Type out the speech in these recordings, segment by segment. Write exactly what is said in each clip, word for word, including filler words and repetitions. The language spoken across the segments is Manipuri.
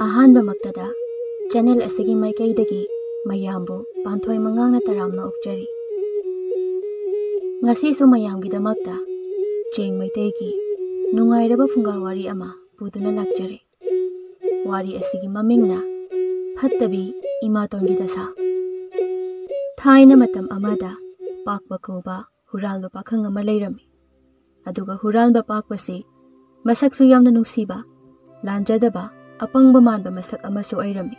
ꯑꯍꯥꯟꯕꯃꯛꯇꯗ ꯆꯦꯅꯦꯜ ꯑꯁꯤꯒꯤ ꯃꯥꯏꯀꯩꯗꯒꯤ ꯃꯌꯥꯝꯕꯨ ꯄꯥꯟꯊꯣꯏ ꯃꯉꯥꯡꯅ ꯇꯔꯥꯝꯅ ꯑꯣꯛꯆꯔꯤ꯫ ꯉꯁꯤꯁꯨ ꯃꯌꯥꯝꯒꯤꯗꯃꯛꯇ ꯆꯦꯡ ꯃꯩꯇꯩꯒꯤ ꯅꯨꯡꯉꯥꯏꯔꯕ ꯐꯨꯡꯒꯥ ꯋꯥꯔꯤ ꯑꯃ ꯄꯨꯗꯨꯅ ꯂꯥꯛꯆꯔꯤ꯫ ꯋꯥꯔꯤ ꯑꯁꯤꯒꯤ ꯃꯃꯤꯡꯅ ꯐꯠꯇꯕꯤ ꯏꯃꯥꯇꯣꯟꯒꯤ ꯗꯁꯥ꯫ ꯊꯥꯏꯅ ꯃꯇꯝ ꯑꯃꯗ ꯄꯥꯛꯄ ꯀꯧꯕ ꯍꯨꯔꯥꯟꯕ ꯄꯥꯈꯪ ꯑꯃ ꯂꯩꯔꯝꯃꯤ꯫ ꯑꯗꯨꯒ ꯍꯨꯔꯥꯟꯕ ꯄꯥꯛꯄꯁꯤ ꯃꯁꯛꯁꯨ ꯌꯥꯝꯅ ꯅꯨꯡꯁꯤꯕ, ꯂꯥꯟꯖꯗꯕ, ꯑꯄꯪꯕ ꯃꯥꯟꯕ ꯃꯁꯛ ꯑꯃꯁꯨ ꯑꯣꯏꯔꯝꯃꯤ꯫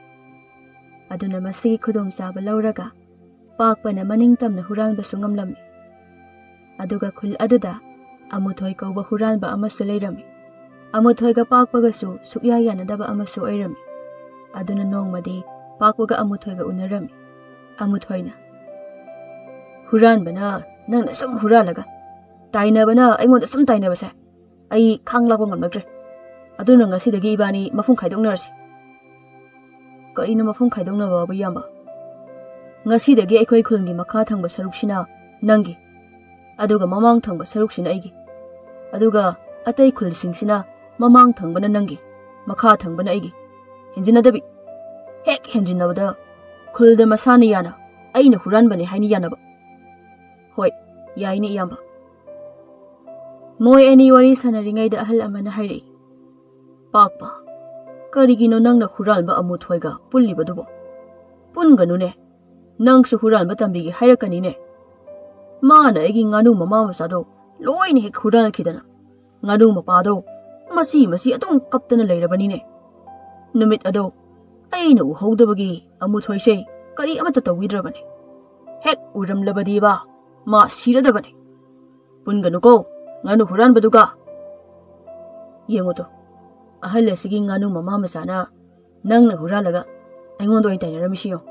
ꯑꯗꯨꯅ ꯃꯁꯤꯒꯤ ꯈꯨꯗꯣꯡꯆꯥꯕ ꯂꯧꯔꯒ ꯄꯥꯛꯄꯅ ꯃꯅꯤꯡ ꯇꯝꯅ ꯍꯨꯔꯥꯟꯕꯁꯨ ꯉꯝꯂꯝꯃꯤ꯫ ꯑꯗꯨꯒ ꯈꯨꯜ ꯑꯗꯨꯗ ꯑꯃꯨꯊꯣꯏ ꯀꯧꯕ ꯍꯨꯔꯥꯟꯕ ꯑꯃꯁꯨ ꯂꯩꯔꯝꯃꯤ꯫ ꯑꯃꯨꯊꯣꯏꯒ ꯄꯥꯛꯄꯒꯁꯨ ꯁꯨꯛꯌꯥ ꯌꯥꯅꯗꯕ ꯑꯃꯁꯨ ꯑꯣꯏꯔꯝꯃꯤ꯫ ꯑꯗꯨꯅ ꯅꯣꯡꯃꯗꯤ ꯄꯥꯛꯄꯒ ꯑꯃꯨꯊꯣꯏꯒ ꯎꯅꯔꯝꯃꯤ꯫ ꯑꯃꯨꯊꯣꯏꯅ, "ꯍꯨꯔꯥꯟꯕꯅ ꯅꯪꯅ ꯁꯨꯝ ꯍꯨꯔꯥꯜꯂꯒ, ꯇꯥꯏꯅꯕꯅ ꯑꯩꯉꯣꯟꯗ ꯁꯨꯝ ꯇꯥꯏꯅꯕꯁꯦ ꯑꯩ ꯈꯥꯡ ꯂꯥꯛꯄ ꯉꯝꯂꯛꯇ꯭ꯔꯦ꯫ ꯑꯗꯨꯅ ꯉꯁꯤꯗꯒꯤ ꯏꯕꯥꯅꯤ ꯃꯐꯝ ꯈꯥꯏꯗꯣꯛꯅꯔꯁꯤ꯫" "ꯀꯔꯤꯅꯣ ꯃꯐꯝ ꯈꯥꯏꯗꯣꯛꯅꯕꯕꯨ, ꯏꯌꯥꯝꯕ?" "ꯉꯁꯤꯗꯒꯤ ꯑꯩꯈꯣꯏ ꯈꯨꯜꯒꯤ ꯃꯈꯥ ꯊꯪꯕ ꯁꯔꯨꯛꯁꯤꯅ ꯅꯪꯒꯤ, ꯑꯗꯨꯒ ꯃꯃꯥꯡ ꯊꯪꯕ ꯁꯔꯨꯛꯁꯤꯅ ꯑꯩꯒꯤ, ꯑꯗꯨꯒ ꯑꯇꯩ ꯈꯨꯜꯁꯤꯡꯁꯤꯅ ꯃꯃꯥꯡ ꯊꯪꯕꯅ ꯅꯪꯒꯤ, ꯃꯈꯥ ꯊꯪꯕꯅ ꯑꯩꯒꯤ꯫ ꯍꯦꯟꯖꯤꯟꯅꯗꯕꯤ꯫ ꯍꯦꯛ ꯍꯦꯟꯖꯤꯟꯅꯕꯗ ꯈꯨꯜꯗ ꯃꯁꯥꯅ ꯌꯥꯅ ꯑꯩꯅ ꯍꯨꯔꯥꯟꯕꯅꯤ ꯍꯥꯏꯅ ꯌꯥꯅꯕ꯫" "ꯍꯣꯏ, ꯌꯥꯏꯅꯦ ꯏꯌꯥꯝꯕ꯫" ꯃꯣꯏ ꯑꯅꯤ ꯋꯥꯔꯤ ꯁꯥꯟꯅꯔꯤꯉꯩꯗ ꯑꯍꯜ ꯑꯃꯅ ꯍꯥꯏꯔꯛꯏ, "ꯄꯥꯛꯄ, ꯀꯔꯤꯒꯤꯅꯣ ꯅꯪꯅ ꯍꯨꯔꯥꯟꯕ ꯑꯃꯨꯊꯣꯏꯒ ꯄꯨꯜꯂꯤꯕꯗꯨꯕꯣ? ꯄꯨꯟꯒꯅꯨꯅꯦ꯫ ꯅꯪꯁꯨ ꯍꯨꯔꯥꯟꯕ ꯇꯝꯕꯤꯒꯦ ꯍꯥꯏꯔꯛꯀꯅꯤꯅꯦ꯫ ꯃꯥꯅ ꯑꯩꯒꯤ ꯉꯥꯅꯨ ꯃꯃꯥ ꯃꯆꯥꯗꯣ ꯂꯣꯏꯅ ꯍꯦꯛ ꯍꯨꯔꯥꯟꯈꯤꯗꯅ, ꯉꯥꯅꯨ ꯃꯄꯥꯗꯣ ꯃꯆꯤ ꯃꯆꯤ ꯑꯗꯨꯝ ꯀꯞꯇꯅ ꯂꯩꯔꯕꯅꯤꯅꯦ꯫ ꯅꯨꯃꯤꯠ ꯑꯗꯣ ꯑꯩꯅ ꯎꯍꯧꯗꯕꯒꯤ ꯑꯃꯨꯊꯣꯏꯁꯦ ꯀꯔꯤ ꯑꯃꯠꯇ ꯇꯧꯕꯤꯗ꯭ꯔꯕꯅꯦ꯫ ꯍꯦꯛ ꯎꯔꯝꯂꯕꯗꯤꯕ ꯃꯥ ꯁꯤꯔꯗꯕꯅꯦ꯫ ꯄꯨꯟꯒꯅꯨꯀꯣ ꯉꯥꯅꯨ ꯍꯨꯔꯥꯟꯕꯗꯨꯒ꯫ ꯌꯦꯡꯉꯨꯇꯣ, ꯑꯍꯜ ꯑꯁꯤꯒꯤ ꯉꯥꯅꯨ ꯃꯃꯥ ꯃꯆꯥꯅ ꯅꯪꯅ ꯍꯨꯔꯥꯜꯂꯒ ꯑꯩꯉꯣꯟꯗ ꯑꯣꯏꯅ ꯇꯥꯏꯅꯔꯝꯃꯤꯁꯤ ꯌꯦꯡꯉꯨ꯫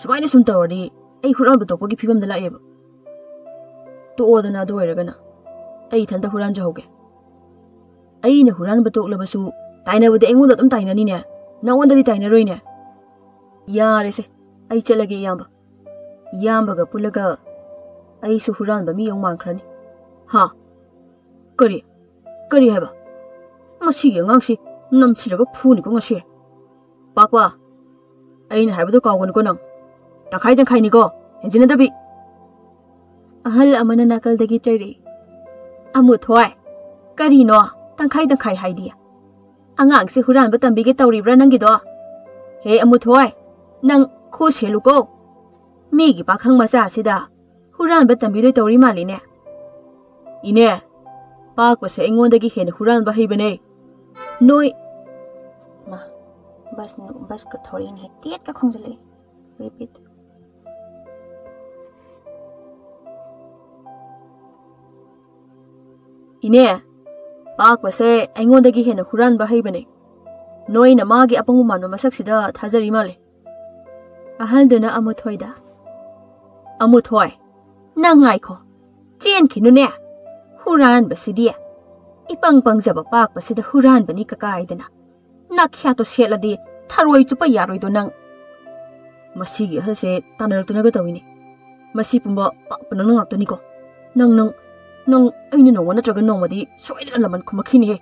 ꯁꯨꯃꯥꯏꯅ ꯁꯨꯝ ꯇꯧꯔꯗꯤ ꯑꯩ ꯍꯨꯔꯥꯟꯕ ꯇꯣꯛꯄꯒꯤ ꯐꯤꯕꯝꯗ ꯂꯥꯛꯑꯦꯕ꯫ ꯇꯣꯛꯑꯣꯗꯅ, ꯑꯗꯨ ꯑꯣꯏꯔꯒꯅ ꯑꯩ ꯏꯊꯟꯇ ꯍꯨꯔꯥꯟꯖꯍꯧꯒꯦ꯫ ꯑꯩꯅ ꯍꯨꯔꯥꯟꯕ ꯇꯣꯛꯂꯕꯁꯨ ꯇꯥꯏꯅꯕꯗꯤ ꯑꯩꯉꯣꯟꯗ ꯑꯗꯨꯝ ꯇꯥꯏꯅꯅꯤꯅꯦ, ꯅꯉꯣꯟꯗꯗꯤ ꯇꯥꯏꯅꯔꯣꯏꯅꯦ꯫ ꯌꯥꯔꯦꯁꯦ, ꯑꯩ ꯆꯠꯂꯒꯦ ꯏꯌꯥꯝꯕ꯫ ꯏꯌꯥꯝꯕꯒ ꯄꯨꯜꯂꯒ ꯑꯩꯁꯨ ꯍꯨꯔꯥꯟꯕ ꯃꯤ ꯑꯃꯨꯛ ꯃꯥꯟꯈ꯭ꯔꯅꯤ꯫ ꯍꯥ? ꯀꯔꯤ? ꯀꯔꯤ ꯍꯥꯏꯕ? ꯃꯁꯤꯒꯤ ꯑꯉꯥꯡꯁꯤ ꯅꯝꯊꯤꯔꯒ ꯐꯨꯅꯤꯀꯣ ꯉꯁꯤ꯫ ꯄꯥꯛꯄ, ꯑꯩꯅ ꯍꯥꯏꯕꯗꯣ ꯀꯥꯎꯒꯅꯨꯀꯣ ꯅꯪ꯫ ꯇꯪꯈꯥꯏ ꯇꯪꯈꯥꯏꯅꯤꯀꯣ, ꯍꯦꯟꯖꯤꯟꯅꯗꯕꯤ꯫ ꯑꯍꯜ ꯑꯃꯅ ꯅꯥꯀꯜꯗꯒꯤ ꯆꯩꯔꯛꯏ꯫ "ꯑꯃꯨꯊꯣꯏ, ꯀꯔꯤꯅꯣ ꯇꯪꯈꯥꯏ ꯇꯪꯈꯥꯏ ꯍꯥꯏꯗꯤ? ꯑꯉꯥꯡꯁꯦ ꯍꯨꯔꯥꯟꯕ ꯇꯝꯕꯤꯒꯦ ꯇꯧꯔꯤꯕ꯭ꯔꯥ ꯅꯪꯒꯤꯗꯣ? ꯍꯦ ꯑꯃꯨꯊꯣꯏ, ꯅꯪ ꯈꯨ ꯁꯦꯜꯂꯨꯀꯣ꯫ ꯃꯤꯒꯤ ꯄꯥꯈꯪ ꯃꯆꯥꯁꯤꯗ ꯍꯨꯔꯥꯟꯕ ꯇꯝꯕꯤꯗꯣꯏ ꯇꯧꯔꯤ ꯃꯥꯜꯂꯤꯅꯦ꯫ ꯏꯅꯦ, ꯄꯥꯛꯄꯁꯦ ꯑꯩꯉꯣꯟꯗꯒꯤ ꯍꯦꯟꯅ ꯍꯨꯔꯥꯟꯕ ꯍꯩꯕꯅꯦ꯫ ꯅꯣꯏ" ꯃꯥ, ꯕꯁ, ꯕꯁꯀ ꯊꯧꯔꯛꯏꯅꯦ, ꯇꯦꯠꯀ ꯈꯣꯡꯖꯜꯂꯛꯏ꯫ Repeat. "ꯏꯅꯦ, ꯄꯥꯛꯄꯁꯦ ꯑꯩꯉꯣꯟꯗꯒꯤ ꯍꯦꯟꯅ ꯍꯨꯔꯥꯟꯕ ꯍꯩꯕꯅꯦ꯫ ꯅꯣꯏꯅ ꯃꯥꯒꯤ ꯑꯄꯪꯕ ꯃꯥꯟꯕ ꯃꯁꯛꯁꯤꯗ ꯊꯥꯖꯔꯤ ꯃꯥꯜꯂꯦ꯫" ꯑꯍꯜꯗꯨꯅ ꯑꯃꯨꯊꯣꯏꯗ, "ꯑꯃꯨꯊꯣꯏ, ꯅꯪ ꯉꯥꯏꯈꯣ, ꯆꯦꯟꯈꯤꯅꯨꯅꯦ꯫ ꯍꯨꯔꯥꯟꯕꯁꯤꯗꯤ ꯏꯄꯪ ꯄꯪꯖꯕ ꯄꯥꯛꯄꯁꯤꯗ ꯍꯨꯔꯥꯟꯕꯅꯤ ꯀꯀꯥꯏꯗꯅ꯫ ꯅꯥꯈ꯭ꯌꯥꯠꯇꯣ ꯁꯦꯠꯂꯗꯤ ꯊꯔꯣꯏ ꯆꯨꯞꯄ ꯌꯥꯔꯣꯏꯗꯣ ꯅꯪ꯫ ꯃꯁꯤꯒꯤ ꯑꯍꯜꯁꯦ ꯇꯥꯟꯅꯔꯛꯇꯅꯒ ꯇꯧꯏꯅꯦ꯫ ꯃꯁꯤ ꯄꯨꯝꯕ ꯄꯥꯛꯄ ꯅꯪꯅ ꯉꯥꯛꯇꯅꯤꯀꯣ꯫ ꯅꯪ, ꯅꯪ, ꯅꯪ ꯑꯩꯅ ꯅꯣꯡꯃ ꯅꯠꯇ꯭ꯔꯒ ꯅꯣꯡꯃꯗꯤ ꯁꯣꯏꯗꯅ ꯂꯃꯟ ꯈꯨꯝꯃꯛꯈꯤꯅꯤꯍꯦ꯫"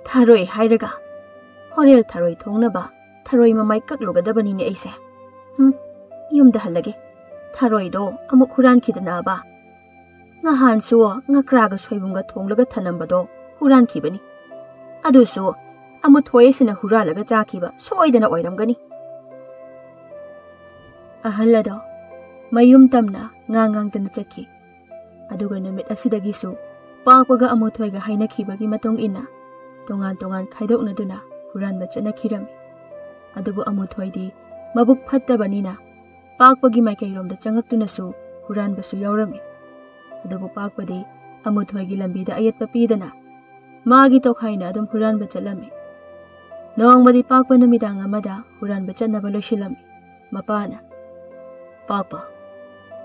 ꯊꯔꯣꯏ ꯍꯥꯏꯔꯒ ꯍꯣꯔꯦꯜ ꯊꯔꯣꯏ ꯊꯣꯡꯅꯕ ꯊꯔꯣꯏ ꯃꯃꯥꯏ ꯀꯛꯂꯨꯒꯗꯕꯅꯤꯅꯦ ꯑꯩꯁꯦ꯫ ꯍꯨꯝ, ꯌꯨꯝꯗ ꯍꯜꯂꯒꯦ꯫ ꯊꯔꯣꯏꯗꯣ ꯑꯃꯨꯛ ꯍꯨꯔꯥꯟꯈꯤꯗꯅꯕ꯫ ꯉꯍꯥꯟꯁꯨ ꯉꯀ꯭ꯔꯥꯒ ꯁꯣꯏꯕꯨꯝꯒ ꯊꯣꯡꯂꯒ ꯊꯅꯝꯕꯗꯣ ꯍꯨꯔꯥꯟꯈꯤꯕꯅꯤ꯫ ꯑꯗꯨꯁꯨ ꯑꯃꯨꯊꯣꯏ ꯑꯁꯤꯅ ꯍꯨꯔꯥꯜꯂꯒ ꯆꯥꯈꯤꯕ ꯁꯣꯏꯗꯅ ꯑꯣꯏꯔꯝꯒꯅꯤ꯫ ꯑꯍꯜ ꯑꯗꯣ ꯃꯌꯨꯝ ꯇꯝꯅ ꯉꯥꯡ ꯉꯥꯡꯗꯅ ꯆꯠꯈꯤ꯫ ꯑꯗꯨꯒ ꯅꯨꯃꯤꯠ ꯑꯁꯤꯗꯒꯤꯁꯨ ꯄꯥꯛꯄꯒ ꯑꯃꯨꯊꯣꯏꯒ ꯍꯥꯏꯅꯈꯤꯕꯒꯤ ꯃꯇꯨꯡ ꯏꯟꯅ ꯇꯣꯉꯥꯟ ꯇꯣꯉꯥꯟ ꯈꯥꯏꯗꯣꯛꯅꯗꯨꯅ ꯍꯨꯔꯥꯟꯕ ꯆꯠꯅꯈꯤꯔꯝꯃꯤ꯫ ꯑꯗꯨꯕꯨ ꯑꯃꯨꯊꯣꯏꯗꯤ ꯃꯕꯨꯛ ꯐꯠꯇꯕꯅꯤꯅ ꯄꯥꯛꯄꯒꯤ ꯃꯥꯏꯀꯩꯔꯣꯝꯗ ꯆꯪꯉꯛꯇꯨꯅꯁꯨ ꯍꯨꯔꯥꯟꯕꯁꯨ ꯌꯥꯎꯔꯝꯃꯤ꯫ ꯑꯗꯨꯕꯨ ꯄꯥꯛꯄꯗꯤ ꯑꯃꯨꯊꯣꯏꯒꯤ ꯂꯝꯕꯤꯗ ꯑꯌꯦꯠꯄ ꯄꯤꯗꯅ ꯃꯥꯒꯤ ꯇꯣꯈꯥꯏꯅ ꯑꯗꯨꯝ ꯍꯨꯔꯥꯟꯕ ꯆꯠꯂꯝꯃꯤ꯫ ꯅꯣꯡꯃꯗꯤ ꯄꯥꯛꯄ ꯅꯨꯃꯤꯗꯥꯡ ꯑꯃꯗ ꯍꯨꯔꯥꯟꯕ ꯆꯠꯅꯕ ꯂꯣꯏꯁꯤꯜꯂꯝꯃꯤ꯫ ꯃꯄꯥꯅ, "ꯄꯥꯛꯄ,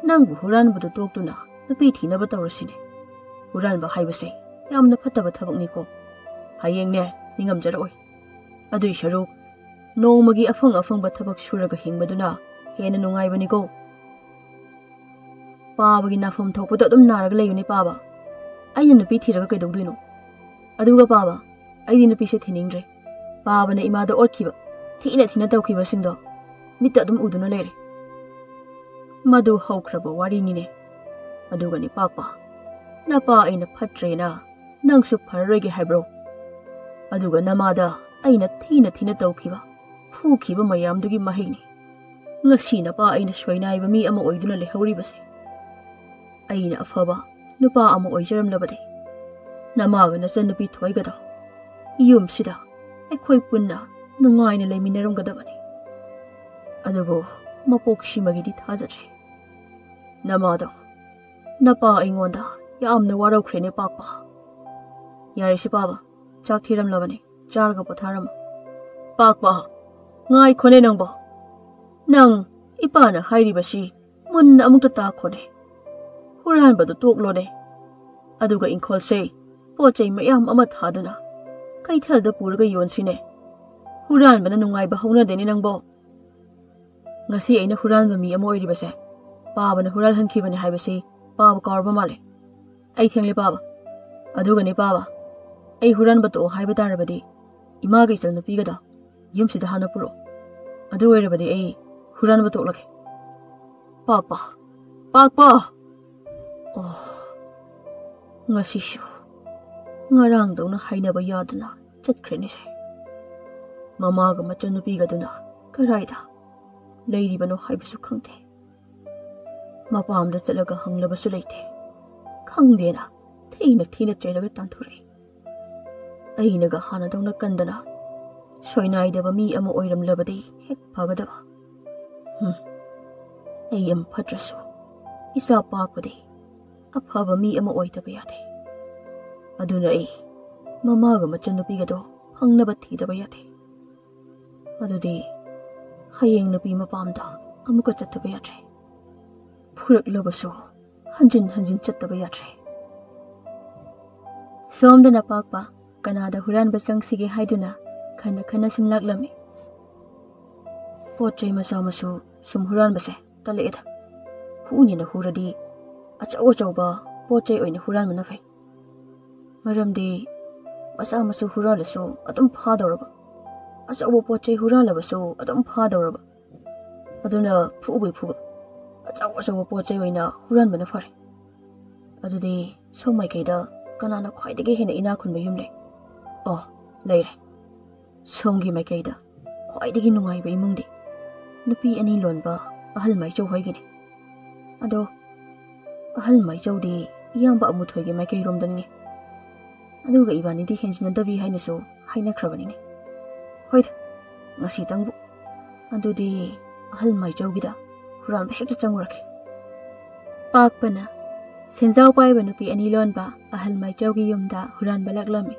ꯅꯪꯕꯨ ꯍꯨꯔꯥꯟꯕꯗꯨ ꯇꯣꯛꯇꯨꯅ ꯅꯨꯄꯤ ꯊꯤꯅꯕ ꯇꯧꯔꯁꯤꯅꯦ꯫ ꯍꯨꯔꯥꯟꯕ ꯍꯥꯏꯕꯁꯦ ꯌꯥꯝꯅ ꯐꯠꯇꯕ ꯊꯕꯛꯅꯤꯀꯣ꯫ ꯍꯌꯦꯡꯅꯦ ꯅꯤꯡꯉꯝꯖꯔꯛꯑꯣꯏ꯫ ꯑꯗꯨꯏ ꯁꯔꯨꯛ ꯅꯣꯡꯃꯒꯤ ꯑꯐꯪ ꯑꯐꯪꯕ ꯊꯕꯛ ꯁꯨꯔꯒ ꯍꯤꯡꯕꯗꯨꯅ ꯍꯦꯟꯅ ꯅꯨꯡꯉꯥꯏꯕꯅꯤꯀꯣ꯫" "ꯄꯥꯕꯒꯤ ꯅꯥꯐꯝ ꯊꯣꯛꯄꯗ ꯑꯗꯨꯝ ꯅꯥꯔꯒ ꯂꯩꯌꯨꯅꯦ ꯄꯥꯕ꯫ ꯑꯩꯅ ꯅꯨꯄꯤ ꯊꯤꯔꯒ ꯀꯩꯗꯧꯗꯣꯏꯅꯣ? ꯑꯗꯨꯒ ꯄꯥꯕ, ꯑꯩꯗꯤ ꯅꯨꯄꯤꯁꯦ ꯊꯤꯅꯤꯡꯗ꯭ꯔꯦ꯫ ꯄꯥꯕꯅ ꯏꯃꯥꯗ ꯑꯣꯠꯈꯤꯕ, ꯊꯤꯅ ꯊꯤꯅ ꯇꯧꯈꯤꯕꯁꯤꯡꯗꯣ ꯃꯤꯠꯇ ꯑꯗꯨꯝ ꯎꯗꯨꯅ ꯂꯩꯔꯦ꯫ ꯃꯗꯨ ꯍꯧꯈ꯭ꯔꯕ ꯋꯥꯔꯤꯅꯤꯅꯦ꯫ ꯑꯗꯨꯒꯅꯦ ꯄꯥꯛꯄ, ꯅꯄꯥ ꯑꯩꯅ ꯐꯠꯇ꯭ꯔꯦꯅ ꯅꯪꯁꯨ ꯐꯔꯔꯣꯏꯒꯦ ꯍꯥꯏꯕ꯭ꯔꯣ? ꯑꯗꯨꯒ ꯅꯃꯥꯗ ꯑꯩꯅ ꯊꯤꯅ ꯊꯤꯅ ꯇꯧꯈꯤꯕ, ꯐꯨꯈꯤꯕ ꯃꯌꯥꯝꯗꯨꯒꯤ ꯃꯍꯩꯅꯤ ꯉꯁꯤ ꯅꯄꯥ ꯑꯩꯅ ꯁꯣꯏꯅꯥꯏꯕ ꯃꯤ ꯑꯃ ꯑꯣꯏꯗꯨꯅ ꯂꯩꯍꯧꯔꯤꯕꯁꯦ꯫ ꯑꯩꯅ ꯑꯐꯕ ꯅꯨꯄꯥ ꯑꯃ ꯑꯣꯏꯖꯔꯝꯂꯕꯗꯤ ꯅꯃꯥꯒ ꯅꯆꯟꯅꯨꯄꯤ ꯊꯣꯏꯒꯗꯣ ꯌꯨꯝꯁꯤꯗ ꯑꯩꯈꯣꯏ ꯄꯨꯟꯅ ꯅꯨꯡꯉꯥꯏꯅ ꯂꯩꯃꯤꯟꯅꯔꯝꯒꯗꯕꯅꯤ꯫ ꯑꯗꯨꯕꯨ ꯃꯄꯣꯛꯁꯤꯃꯒꯤꯗꯤ ꯊꯥꯖꯗ꯭ꯔꯦ꯫ ꯅꯃꯥꯗꯣ, ꯅꯄꯥ ꯑꯩꯉꯣꯟꯗ ꯌꯥꯝꯅ ꯋꯥꯔꯧꯈ꯭ꯔꯦꯅꯦ ꯄꯥꯛꯄ꯫ ꯌꯥꯔꯦꯁꯦ ꯄꯥꯕ, ꯆꯥꯛ ꯊꯤꯔꯝꯂꯕꯅꯤ, ꯆꯥꯔꯒ ꯄꯣꯊꯥꯔꯝꯃꯨ꯫ ꯄꯥꯛꯄ, ꯉꯥꯏꯈꯣꯅꯦ ꯅꯪꯕꯣ꯫ ꯅꯪ ꯏꯄꯥꯅ ꯍꯥꯏꯔꯤꯕꯁꯤ ꯃꯨꯟꯅ ꯑꯃꯨꯛꯇ ꯇꯥꯈꯣꯅꯦ꯫ ꯍꯨꯔꯥꯟꯕꯗꯨ ꯇꯣꯛꯂꯣꯅꯦ꯫ ꯑꯗꯨꯒ ꯏꯪꯈꯣꯜꯁꯦ ꯄꯣꯠ ꯆꯩ ꯃꯌꯥꯝ ꯑꯃ ꯊꯥꯗꯨꯅ ꯀꯩꯊꯦꯜꯗ ꯄꯨꯔꯒ ꯌꯣꯟꯁꯤꯅꯦ꯫ ꯍꯨꯔꯥꯟꯕꯅ ꯅꯨꯡꯉꯥꯏꯕ ꯍꯧꯅꯗꯦꯅꯦ ꯅꯪꯕꯣ꯫ ꯉꯁꯤ ꯑꯩꯅ ꯍꯨꯔꯥꯟꯕ ꯃꯤ ꯑꯃ ꯑꯣꯏꯔꯤꯕꯁꯦ ꯄꯥꯕꯅ ꯍꯨꯔꯥꯜꯍꯟꯈꯤꯕꯅꯤ ꯍꯥꯏꯕꯁꯤ ꯄꯥꯕ ꯀꯥꯎꯔꯕ ꯃꯥꯜꯂꯦ꯫ ꯑꯩ ꯊꯦꯡꯂꯦ ꯄꯥꯕ꯫ ꯑꯗꯨꯒꯅꯦ ꯄꯥꯕ, ꯑꯩ ꯍꯨꯔꯥꯟꯕ ꯇꯣꯛꯑꯣ ꯍꯥꯏꯕ ꯇꯥꯔꯕꯗꯤ ꯏꯃꯥꯒ ꯏꯆꯟꯅꯨꯄꯤꯒꯗ ꯌꯨꯝꯁꯤꯗ ꯍꯥꯟꯅ ꯄꯨꯔꯛꯑꯣ꯫ ꯑꯗꯨ ꯑꯣꯏꯔꯕꯗꯤ ꯑꯩ ꯍꯨꯔꯥꯟꯕ ꯇꯣꯛꯂꯒꯦ꯫ ꯄꯥꯛꯄ, ꯄꯥꯛꯄ! ꯑꯣ, ꯉꯁꯤꯁꯨ ꯉꯔꯥꯡꯗꯧꯅ ꯍꯥꯏꯅꯕ ꯌꯥꯗꯅ ꯆꯠꯈ꯭ꯔꯦꯅꯦꯁꯦ꯫ ꯃꯃꯥꯒ ꯃꯆꯟꯅꯨꯄꯤꯒꯗꯨꯅ ꯀꯗꯥꯏꯗ ꯂꯩꯔꯤꯕꯅꯣ ꯍꯥꯏꯕꯁꯨ ꯈꯪꯗꯦ꯫ ꯃꯄꯥꯝꯗ ꯆꯠꯂꯒ ꯍꯪꯂꯕꯁꯨ ꯂꯩꯇꯦ꯫ ꯈꯪꯗꯦꯅ ꯊꯤꯅ ꯊꯤꯅ ꯆꯩꯔꯒ ꯇꯥꯟꯊꯣꯔꯛꯏ꯫ ꯑꯩꯅꯒ ꯍꯥꯟꯅꯗꯧꯅ ꯀꯟꯗꯅ ꯁꯣꯏꯅꯥꯏꯗꯕ ꯃꯤ ꯑꯃ ꯑꯣꯏꯔꯝꯂꯕꯗꯤ ꯍꯦꯛ ꯐꯒꯗꯕ꯫ ꯍꯨꯝ, ꯑꯩ ꯌꯥꯝ ꯐꯠꯇ꯭ꯔꯁꯨ ꯏꯆꯥ ꯄꯥꯛꯄꯗꯤ ꯑꯐꯕ ꯃꯤ ꯑꯃ ꯑꯣꯏꯗꯕ ꯌꯥꯗꯦ꯫ ꯑꯗꯨꯅ ꯑꯩ ꯃꯃꯥꯒ ꯃꯆꯟꯅꯨꯄꯤꯒꯗꯣ ꯐꯪꯅꯕ ꯊꯤꯗꯕ ꯌꯥꯗꯦ꯫ ꯑꯗꯨꯗꯤ ꯍꯌꯦꯡ ꯅꯨꯄꯤ ꯃꯄꯥꯝꯗ ꯑꯃꯨꯛꯀ ꯆꯠꯇꯕ ꯌꯥꯗ꯭ꯔꯦ꯫ ꯐꯨꯔꯛꯂꯕꯁꯨ ꯍꯟꯖꯤꯟ ꯍꯟꯖꯤꯟ ꯆꯠꯇꯕ ꯌꯥꯗ꯭ꯔꯦ꯫ ꯁꯣꯝꯗꯅ ꯄꯥꯛꯄ ꯀꯅꯥꯗ ꯍꯨꯔꯥꯟꯕ ꯆꯪꯁꯤꯒꯦ ꯍꯥꯏꯗꯨꯅ ꯈꯟꯅ ꯈꯟꯅ ꯁꯨꯝ ꯂꯥꯛꯂꯝꯃꯤ꯫ ꯄꯣꯠ ꯆꯩ ꯃꯆꯥ ꯃꯁꯨ ꯁꯨꯝ ꯍꯨꯔꯥꯟꯕꯁꯦ ꯇꯜꯂꯛꯑꯦꯗ꯫ ꯍꯨꯅꯤꯅ ꯍꯨꯔꯗꯤ ꯑꯆꯧ ꯑꯆꯧꯕ ꯄꯣꯠ ꯆꯩ ꯑꯣꯏꯅ ꯍꯨꯔꯥꯟꯕꯅ ꯐꯩ꯫ ꯃꯔꯝꯗꯤ ꯃꯆꯥ ꯃꯁꯨ ꯍꯨꯔꯥꯜꯂꯁꯨ ꯑꯗꯨꯝ ꯐꯥꯗꯧꯔꯕ, ꯑꯆꯧꯕ ꯄꯣꯠ ꯆꯩ ꯍꯨꯔꯥꯜꯂꯕꯁꯨ ꯑꯗꯨꯝ ꯐꯥꯗꯧꯔꯕ꯫ ꯑꯗꯨꯅ ꯐꯨꯕꯩ ꯐꯨꯕ, ꯑꯆꯧ ꯑꯆꯧꯕ ꯄꯣꯠ ꯆꯩ ꯑꯣꯏꯅ ꯍꯨꯔꯥꯟꯕꯅ ꯐꯔꯦ꯫ ꯑꯗꯨꯗꯤ ꯁꯣꯝ ꯃꯥꯏꯀꯩꯗ ꯀꯅꯥꯅ ꯈ꯭ꯋꯥꯏꯗꯒꯤ ꯍꯦꯟꯅ ꯏꯅꯥꯛ ꯈꯨꯟꯕ ꯌꯨꯝ ꯂꯩ? ꯑꯣ, ꯂꯩꯔꯦ꯫ ꯁꯣꯝꯒꯤ ꯃꯥꯏꯀꯩꯗ ꯈ꯭ꯋꯥꯏꯗꯒꯤ ꯅꯨꯡꯉꯥꯏꯕ ꯏꯃꯨꯡꯗꯤ ꯅꯨꯄꯤ ꯑꯅꯤ ꯂꯣꯟꯕ ꯑꯍꯜ ꯃꯥꯏꯆꯧ ꯍꯣꯏꯒꯤꯅꯤ꯫ ꯑꯗꯣ ꯑꯍꯜ ꯃꯥꯏꯆꯧꯗꯤ ꯏꯌꯥꯝꯕ ꯑꯃꯨꯊꯣꯏꯒꯤ ꯃꯥꯏꯀꯩꯔꯣꯝꯗꯅꯤꯅꯦ꯫ ꯑꯗꯨꯒ ꯏꯕꯥꯅꯤꯗꯤ ꯍꯦꯟꯖꯤꯟꯅꯗꯕꯤ ꯍꯥꯏꯅꯁꯨ ꯍꯥꯏꯅꯈ꯭ꯔꯕꯅꯤꯅꯦ꯫ ꯍꯣꯏꯗ, ꯉꯁꯤꯇꯪꯕꯨ꯫ ꯑꯗꯨꯗꯤ ꯑꯍꯜ ꯃꯥꯏꯆꯧꯒꯤꯗ ꯍꯨꯔꯥꯟꯕ ꯍꯦꯛꯇ ꯆꯪꯉꯨꯔꯛꯀꯦ꯫ ꯄꯥꯛꯄꯅ ꯁꯦꯟꯖꯥꯎ ꯄꯥꯏꯕ ꯅꯨꯄꯤ ꯑꯅꯤ ꯂꯣꯟꯕ ꯑꯍꯜ ꯃꯥꯏꯆꯧꯒꯤ ꯌꯨꯝꯗ ꯍꯨꯔꯥꯟꯕ ꯂꯥꯛꯂꯝꯃꯤ꯫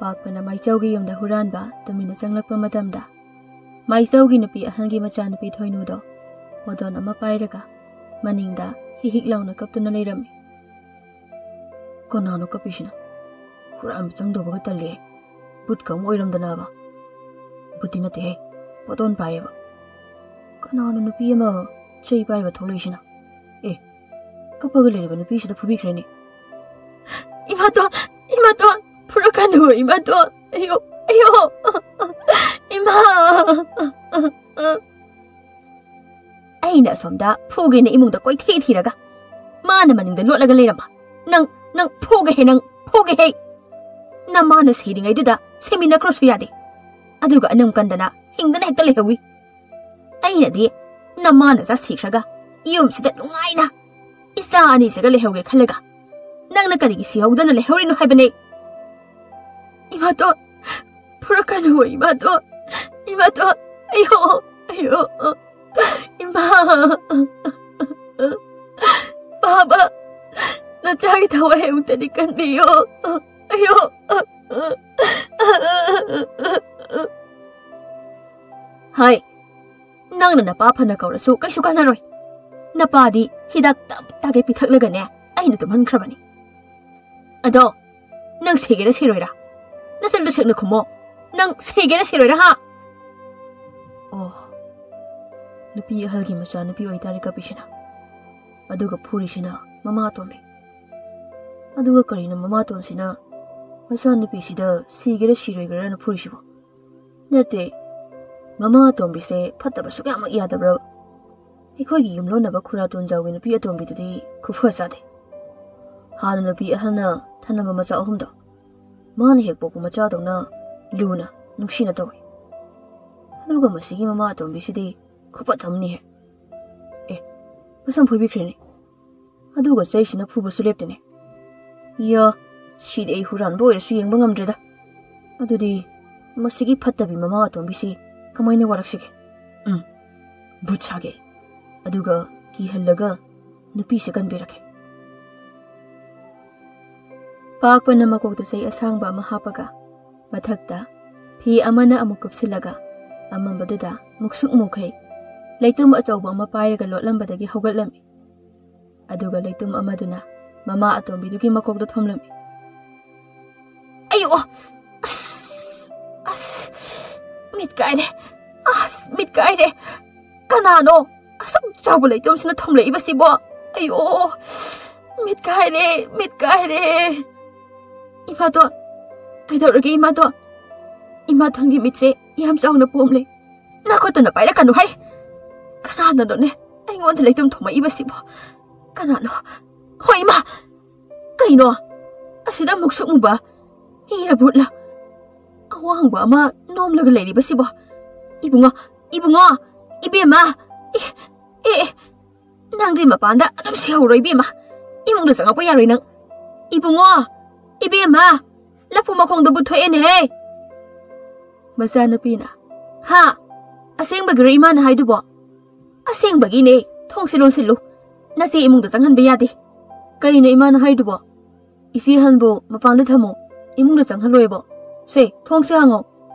ꯄꯥꯛꯄꯅ ꯃꯥꯏꯆꯧꯒꯤ ꯌꯨꯝꯗ ꯍꯨꯔꯥꯟꯕ ꯇꯨꯃꯤꯟꯅ ꯆꯪꯂꯛꯄ ꯃꯇꯝꯗ, ꯃꯥꯏꯆꯧꯒꯤ ꯅꯨꯄꯤ ꯑꯍꯜꯒꯤ ꯃꯆꯥꯅꯨꯄꯤ ꯊꯣꯏꯅꯨꯗꯣ ꯄꯣꯗꯣꯟ ꯑꯃ ꯄꯥꯏꯔꯒ ꯃꯅꯤꯡꯗ ꯍꯤꯛ ꯍꯤꯛ ꯂꯥꯎꯅ ꯀꯞꯇꯨꯅ ꯂꯩꯔꯝꯃꯤ꯫ "ꯀꯅꯥꯅꯣ ꯀꯞꯄꯤꯁꯤꯅ? ꯍꯨꯔꯥꯟꯕ ꯆꯪꯗꯧꯕꯒ ꯇꯜꯂꯦ꯫ ꯕꯨꯠꯀ ꯑꯃꯨꯛ ꯑꯣꯏꯔꯝꯗꯅꯕ?" "ꯕꯨꯠꯇꯤ ꯅꯠꯇꯦꯍꯦ, ꯄꯣꯗꯣꯟ ꯄꯥꯏꯌꯦꯕ꯫ ꯀꯅꯥꯅꯣ ꯅꯨꯄꯤ ꯑꯃ ꯆꯩ ꯄꯥꯏꯔꯒ ꯊꯣꯛꯂꯛꯏꯁꯤꯅ? ꯑꯦ, ꯀꯞꯄꯒ ꯂꯩꯔꯤꯕ ꯅꯨꯄꯤꯁꯤꯗ ꯐꯨꯕꯤꯈ꯭ꯔꯦꯅꯦ꯫ ꯏꯃꯥꯇꯣꯟ, ꯏꯃꯥꯇꯣꯟ, ꯐꯨꯔꯛꯀꯅꯨ, ꯏꯃꯥꯇꯣꯟ꯫ ꯑꯌꯣ, ꯑꯌꯣ, ꯏꯃꯥ!" ꯑꯩꯅ ꯑꯁꯣꯝꯗ ꯐꯨꯒꯦꯅ ꯏꯃꯨꯡꯗ ꯀꯣꯏꯊꯤ ꯊꯤꯔꯒ, ꯃꯥꯅ ꯃꯅꯤꯡꯗ ꯂꯣꯠꯂꯒ ꯂꯩꯔꯝꯕ꯫ "ꯅꯪ, ꯅꯪ ꯐꯨꯒꯦꯍꯦ, ꯅꯪ ꯐꯨꯒꯦꯍꯦ! ꯅꯃꯥꯅ ꯁꯤꯔꯤꯉꯩꯗꯨꯗ ꯁꯤꯃꯤꯟꯅꯈ꯭ꯔꯁꯨ ꯌꯥꯗꯦ꯫ ꯑꯗꯨꯒ ꯑꯅꯝ ꯀꯟꯗꯅ ꯍꯤꯡꯗꯅ ꯍꯦꯛꯇ ꯂꯩꯍꯧꯋꯤ꯫ ꯑꯩꯅꯗꯤ ꯅꯃꯥ ꯅꯆꯥ ꯁꯤꯈ꯭ꯔꯒ ꯌꯨꯝꯁꯤꯗ ꯅꯨꯡꯉꯥꯏꯅ ꯏꯆꯥ ꯑꯅꯤꯁꯤꯒ ꯂꯩꯍꯧꯒꯦ ꯈꯜꯂꯒ, ꯅꯪꯅ ꯀꯔꯤꯒꯤ ꯁꯤꯍꯧꯗꯅ ꯂꯩꯍꯧꯔꯤꯅꯣ ꯍꯥꯏꯕꯅꯦ?" "ꯏꯃꯥꯇꯣꯟ, ꯐꯨꯔꯛꯀꯅꯨ, ꯏꯃꯥꯇꯣꯟ, ꯏꯃꯥꯇꯣꯟ, ꯑꯌꯣ, ꯑꯌꯣ, ꯏꯃꯥ, ꯕꯥꯕꯥ, ꯅꯆꯥꯒꯤ ꯊꯋꯥꯏ ꯑꯃꯨꯛꯇꯗꯤ ꯀꯟꯕꯤꯌꯣ, ꯑꯌꯣ!" "ꯍꯥꯏ, ꯅꯪꯅ ꯅꯄꯥ ꯐꯅ ꯀꯧꯔꯁꯨ ꯀꯩꯁꯨ ꯀꯥꯟꯅꯔꯣꯏ꯫ ꯅꯄꯥꯗꯤ ꯍꯤꯗꯥꯛ ꯇꯞ ꯇꯥꯒꯩ ꯄꯤꯊꯛꯂꯒꯅꯦ ꯑꯩꯅ ꯇꯨꯝꯍꯟꯈ꯭ꯔꯕꯅꯤ꯫ ꯑꯗꯣ ꯅꯪ ꯁꯤꯒꯦꯔꯥ ꯁꯤꯔꯣꯏꯔꯥ? ꯅꯆꯤꯟꯗꯨ ꯁꯦꯡꯅ ꯈꯨꯝꯃꯣ꯫ ꯅꯪ ꯁꯤꯒꯦꯔꯥ ꯁꯤꯔꯣꯏꯔꯥ, ꯍꯥ?" ꯑꯣ, ꯅꯨꯄꯤ ꯑꯍꯜꯒꯤ ꯃꯆꯥ ꯅꯨꯄꯤ ꯑꯣꯏꯇꯥꯔꯦ ꯀꯞꯄꯤꯁꯤꯅ꯫ ꯑꯗꯨꯒ ꯐꯨꯔꯤꯁꯤꯅ ꯃꯃꯥ ꯑꯇꯣꯝꯕꯤ꯫ ꯑꯗꯨꯒ ꯀꯔꯤꯅꯣ ꯃꯃꯥ ꯑꯇꯣꯟꯁꯤꯅ ꯃꯆꯥꯅꯨꯄꯤꯁꯤꯗ ꯁꯤꯒꯦꯔꯥ ꯁꯤꯔꯣꯏꯒꯦꯔꯥꯅ ꯐꯨꯔꯤꯁꯤꯕꯣ? ꯅꯠꯇꯦ, ꯃꯃꯥ ꯑꯇꯣꯝꯕꯤꯁꯦ ꯐꯠꯇꯕ ꯁꯨꯛꯌꯥꯃꯛ ꯌꯥꯗꯕ꯭ꯔꯕ? ꯑꯩꯈꯣꯏꯒꯤ ꯌꯨꯝꯂꯣꯟꯅꯕ ꯈꯨꯔꯥ ꯇꯣꯟꯖꯥꯎꯒꯤ ꯅꯨꯄꯤ ꯑꯇꯣꯝꯕꯤꯗꯨꯗꯤ ꯈꯨꯐ ꯆꯥꯗꯦ꯫ ꯍꯥꯟꯅ ꯅꯨꯄꯤ ꯑꯍꯜꯅ ꯊꯅꯝꯕ ꯃꯆꯥ ꯑꯍꯨꯝꯗꯣ ꯃꯥꯅ ꯍꯦꯛ ꯄꯣꯛꯄ ꯃꯆꯥꯗꯧꯅ ꯂꯨꯅ ꯅꯨꯡꯁꯤꯅ ꯇꯧꯏ꯫ ꯑꯗꯨꯒ ꯃꯁꯤꯒꯤ ꯃꯃꯥ ꯑꯇꯣꯝꯕꯤꯁꯤꯗꯤ ꯈꯨꯐꯠꯇ ꯑꯃꯅꯤꯍꯦ꯫ ꯑꯦ, ꯃꯁꯝ ꯐꯣꯏꯕꯤꯈ꯭ꯔꯦꯅꯦ꯫ ꯑꯗꯨꯒ ꯆꯩꯁꯤꯅ ꯐꯨꯕꯁꯨ ꯂꯦꯞꯇꯦꯅꯦ꯫ ꯏꯌꯥ, ꯁꯤꯗꯤ ꯑꯩ ꯍꯨꯔꯥꯟꯕ ꯑꯣꯏꯔꯁꯨ ꯌꯦꯡꯕ ꯉꯝꯗ꯭ꯔꯦꯗ꯫ ꯑꯗꯨꯗꯤ ꯃꯁꯤꯒꯤ ꯐꯠꯇꯕꯤ ꯃꯃꯥ ꯑꯇꯣꯝꯕꯤꯁꯤ ꯀꯃꯥꯏꯅ ꯋꯥꯔꯛꯁꯤꯒꯦ? ꯎꯝ, ꯚꯨꯠ ꯁꯥꯒꯦ꯫ ꯑꯗꯨꯒ ꯀꯤꯍꯜꯂꯒ ꯅꯨꯄꯤꯁꯦ ꯀꯟꯕꯤꯔꯛꯀꯦ꯫ ꯄꯥꯛꯄꯅ ꯃꯀꯣꯛꯇ ꯆꯩ ꯑꯁꯥꯡꯕ ꯑꯃ ꯍꯥꯞꯄꯒ, ꯃꯊꯛꯇ ꯐꯤ ꯑꯃꯅ ꯑꯃꯨꯛ ꯀꯨꯞꯁꯤꯜꯂꯒ, ꯑꯃꯝꯕꯗꯨꯗ ꯃꯨꯛꯁꯨꯛ ꯃꯨꯈꯩ ꯂꯩꯇꯨꯝ ꯑꯆꯧꯕ ꯑꯃ ꯄꯥꯏꯔꯒ ꯂꯣꯠꯂꯝꯕꯗꯒꯤ ꯍꯧꯒꯠꯂꯝꯃꯤ꯫ ꯑꯗꯨꯒ ꯂꯩꯇꯨꯝ ꯑꯃꯗꯨꯅ ꯃꯃꯥ ꯑꯇꯣꯝꯕꯤꯗꯨꯒꯤ ꯃꯀꯣꯛꯇ ꯊꯣꯝꯂꯝꯃꯤ꯫ "ꯑꯌꯣ! ꯑꯁ! ꯑꯁ! ꯃꯤꯠ ꯀꯥꯏꯔꯦ! ꯑꯁ! ꯃꯤꯠ ꯀꯥꯏꯔꯦ! ꯀꯅꯥꯅꯣ ꯑꯁꯨꯛ ꯆꯥꯎꯕ ꯂꯩꯇꯨꯝꯁꯤꯅ ꯊꯣꯝꯂꯛꯏꯕꯁꯤꯕꯣ? ꯑꯌꯣ! ꯃꯤꯠ ꯀꯥꯏꯔꯦ! ꯃꯤꯠ ꯀꯥꯏꯔꯦ!" "ꯏꯃꯥꯇꯣꯟ, ꯀꯩꯗꯧꯔꯒꯦ ꯏꯃꯥꯇꯣꯟ? ꯏꯃꯥꯇꯣꯟꯒꯤ ꯃꯤꯠꯁꯦ ꯌꯥꯝ ꯆꯥꯎꯅ ꯄꯣꯝꯂꯦ꯫ ꯅꯈꯨꯠꯇꯨꯅ ꯄꯥꯏꯔꯛꯀꯅꯨ ꯍꯩ! ꯀꯅꯥꯅꯅꯣꯅꯦ ꯑꯩꯉꯣꯟꯗ ꯂꯩꯇꯨꯝ ꯊꯣꯝꯃꯛꯏꯕꯁꯤꯕꯣ? ꯀꯅꯥꯅꯣ? ꯍꯣꯏ ꯏꯃꯥ! ꯀꯩꯅꯣ? ꯑꯁꯤꯗ ꯃꯨꯛꯁꯨꯛ ꯃꯨꯕ ꯃꯤꯔ ꯚꯨꯠꯂ ꯑꯋꯥꯡꯕ ꯑꯃ ꯅꯣꯝꯂꯒ ꯂꯩꯔꯤꯕꯁꯤꯕꯣ? ꯏꯕꯨꯡꯉꯣ! ꯏꯕꯨꯡꯉꯣ! ꯏꯕꯦꯝꯃ! ꯑꯦ! ꯑꯦ! ꯑꯦ! ꯅꯪꯗꯤ ꯃꯄꯥꯟꯗ ꯑꯗꯨꯝ ꯁꯤꯍꯧꯔꯣ ꯏꯕꯦꯝꯃ꯫ ꯏꯃꯨꯡꯗ ꯆꯪꯉꯛꯄ ꯌꯥꯔꯣꯏ ꯅꯪ꯫ ꯏꯕꯨꯡꯉꯣ! ꯏꯕꯦꯝꯃ! ꯂꯐꯨ ꯃꯈꯣꯡꯗ ꯕꯨꯠ ꯊꯣꯛꯑꯦꯅꯦꯍꯦ!" ꯃꯆꯥꯅꯨꯄꯤꯅ, "ꯍꯥ? ꯑꯁꯦꯡꯕꯒꯤꯔꯣ ꯏꯃꯥꯅ ꯍꯥꯏꯗꯨꯕꯣ?" "ꯑꯁꯦꯡꯕꯒꯤꯅꯦ꯫ ꯊꯣꯡꯁꯤ ꯂꯣꯟꯁꯤꯜꯂꯨ꯫ ꯅꯆꯦ ꯏꯃꯨꯡꯗ ꯆꯪꯍꯟꯕ ꯌꯥꯗꯦ꯫" "ꯀꯩꯅꯣ ꯏꯃꯥꯅ ꯍꯥꯏꯗꯨꯕꯣ? ꯏꯆꯦ ꯑꯍꯜꯕꯨ ꯃꯄꯥꯟꯗ ꯊꯝꯃꯨ, ꯏꯃꯨꯡꯗ ꯆꯪꯍꯜꯂꯣꯏꯕꯣ꯫ ꯁꯦ, ꯊꯣꯡꯁꯦ ꯍꯥꯡꯉꯣ꯫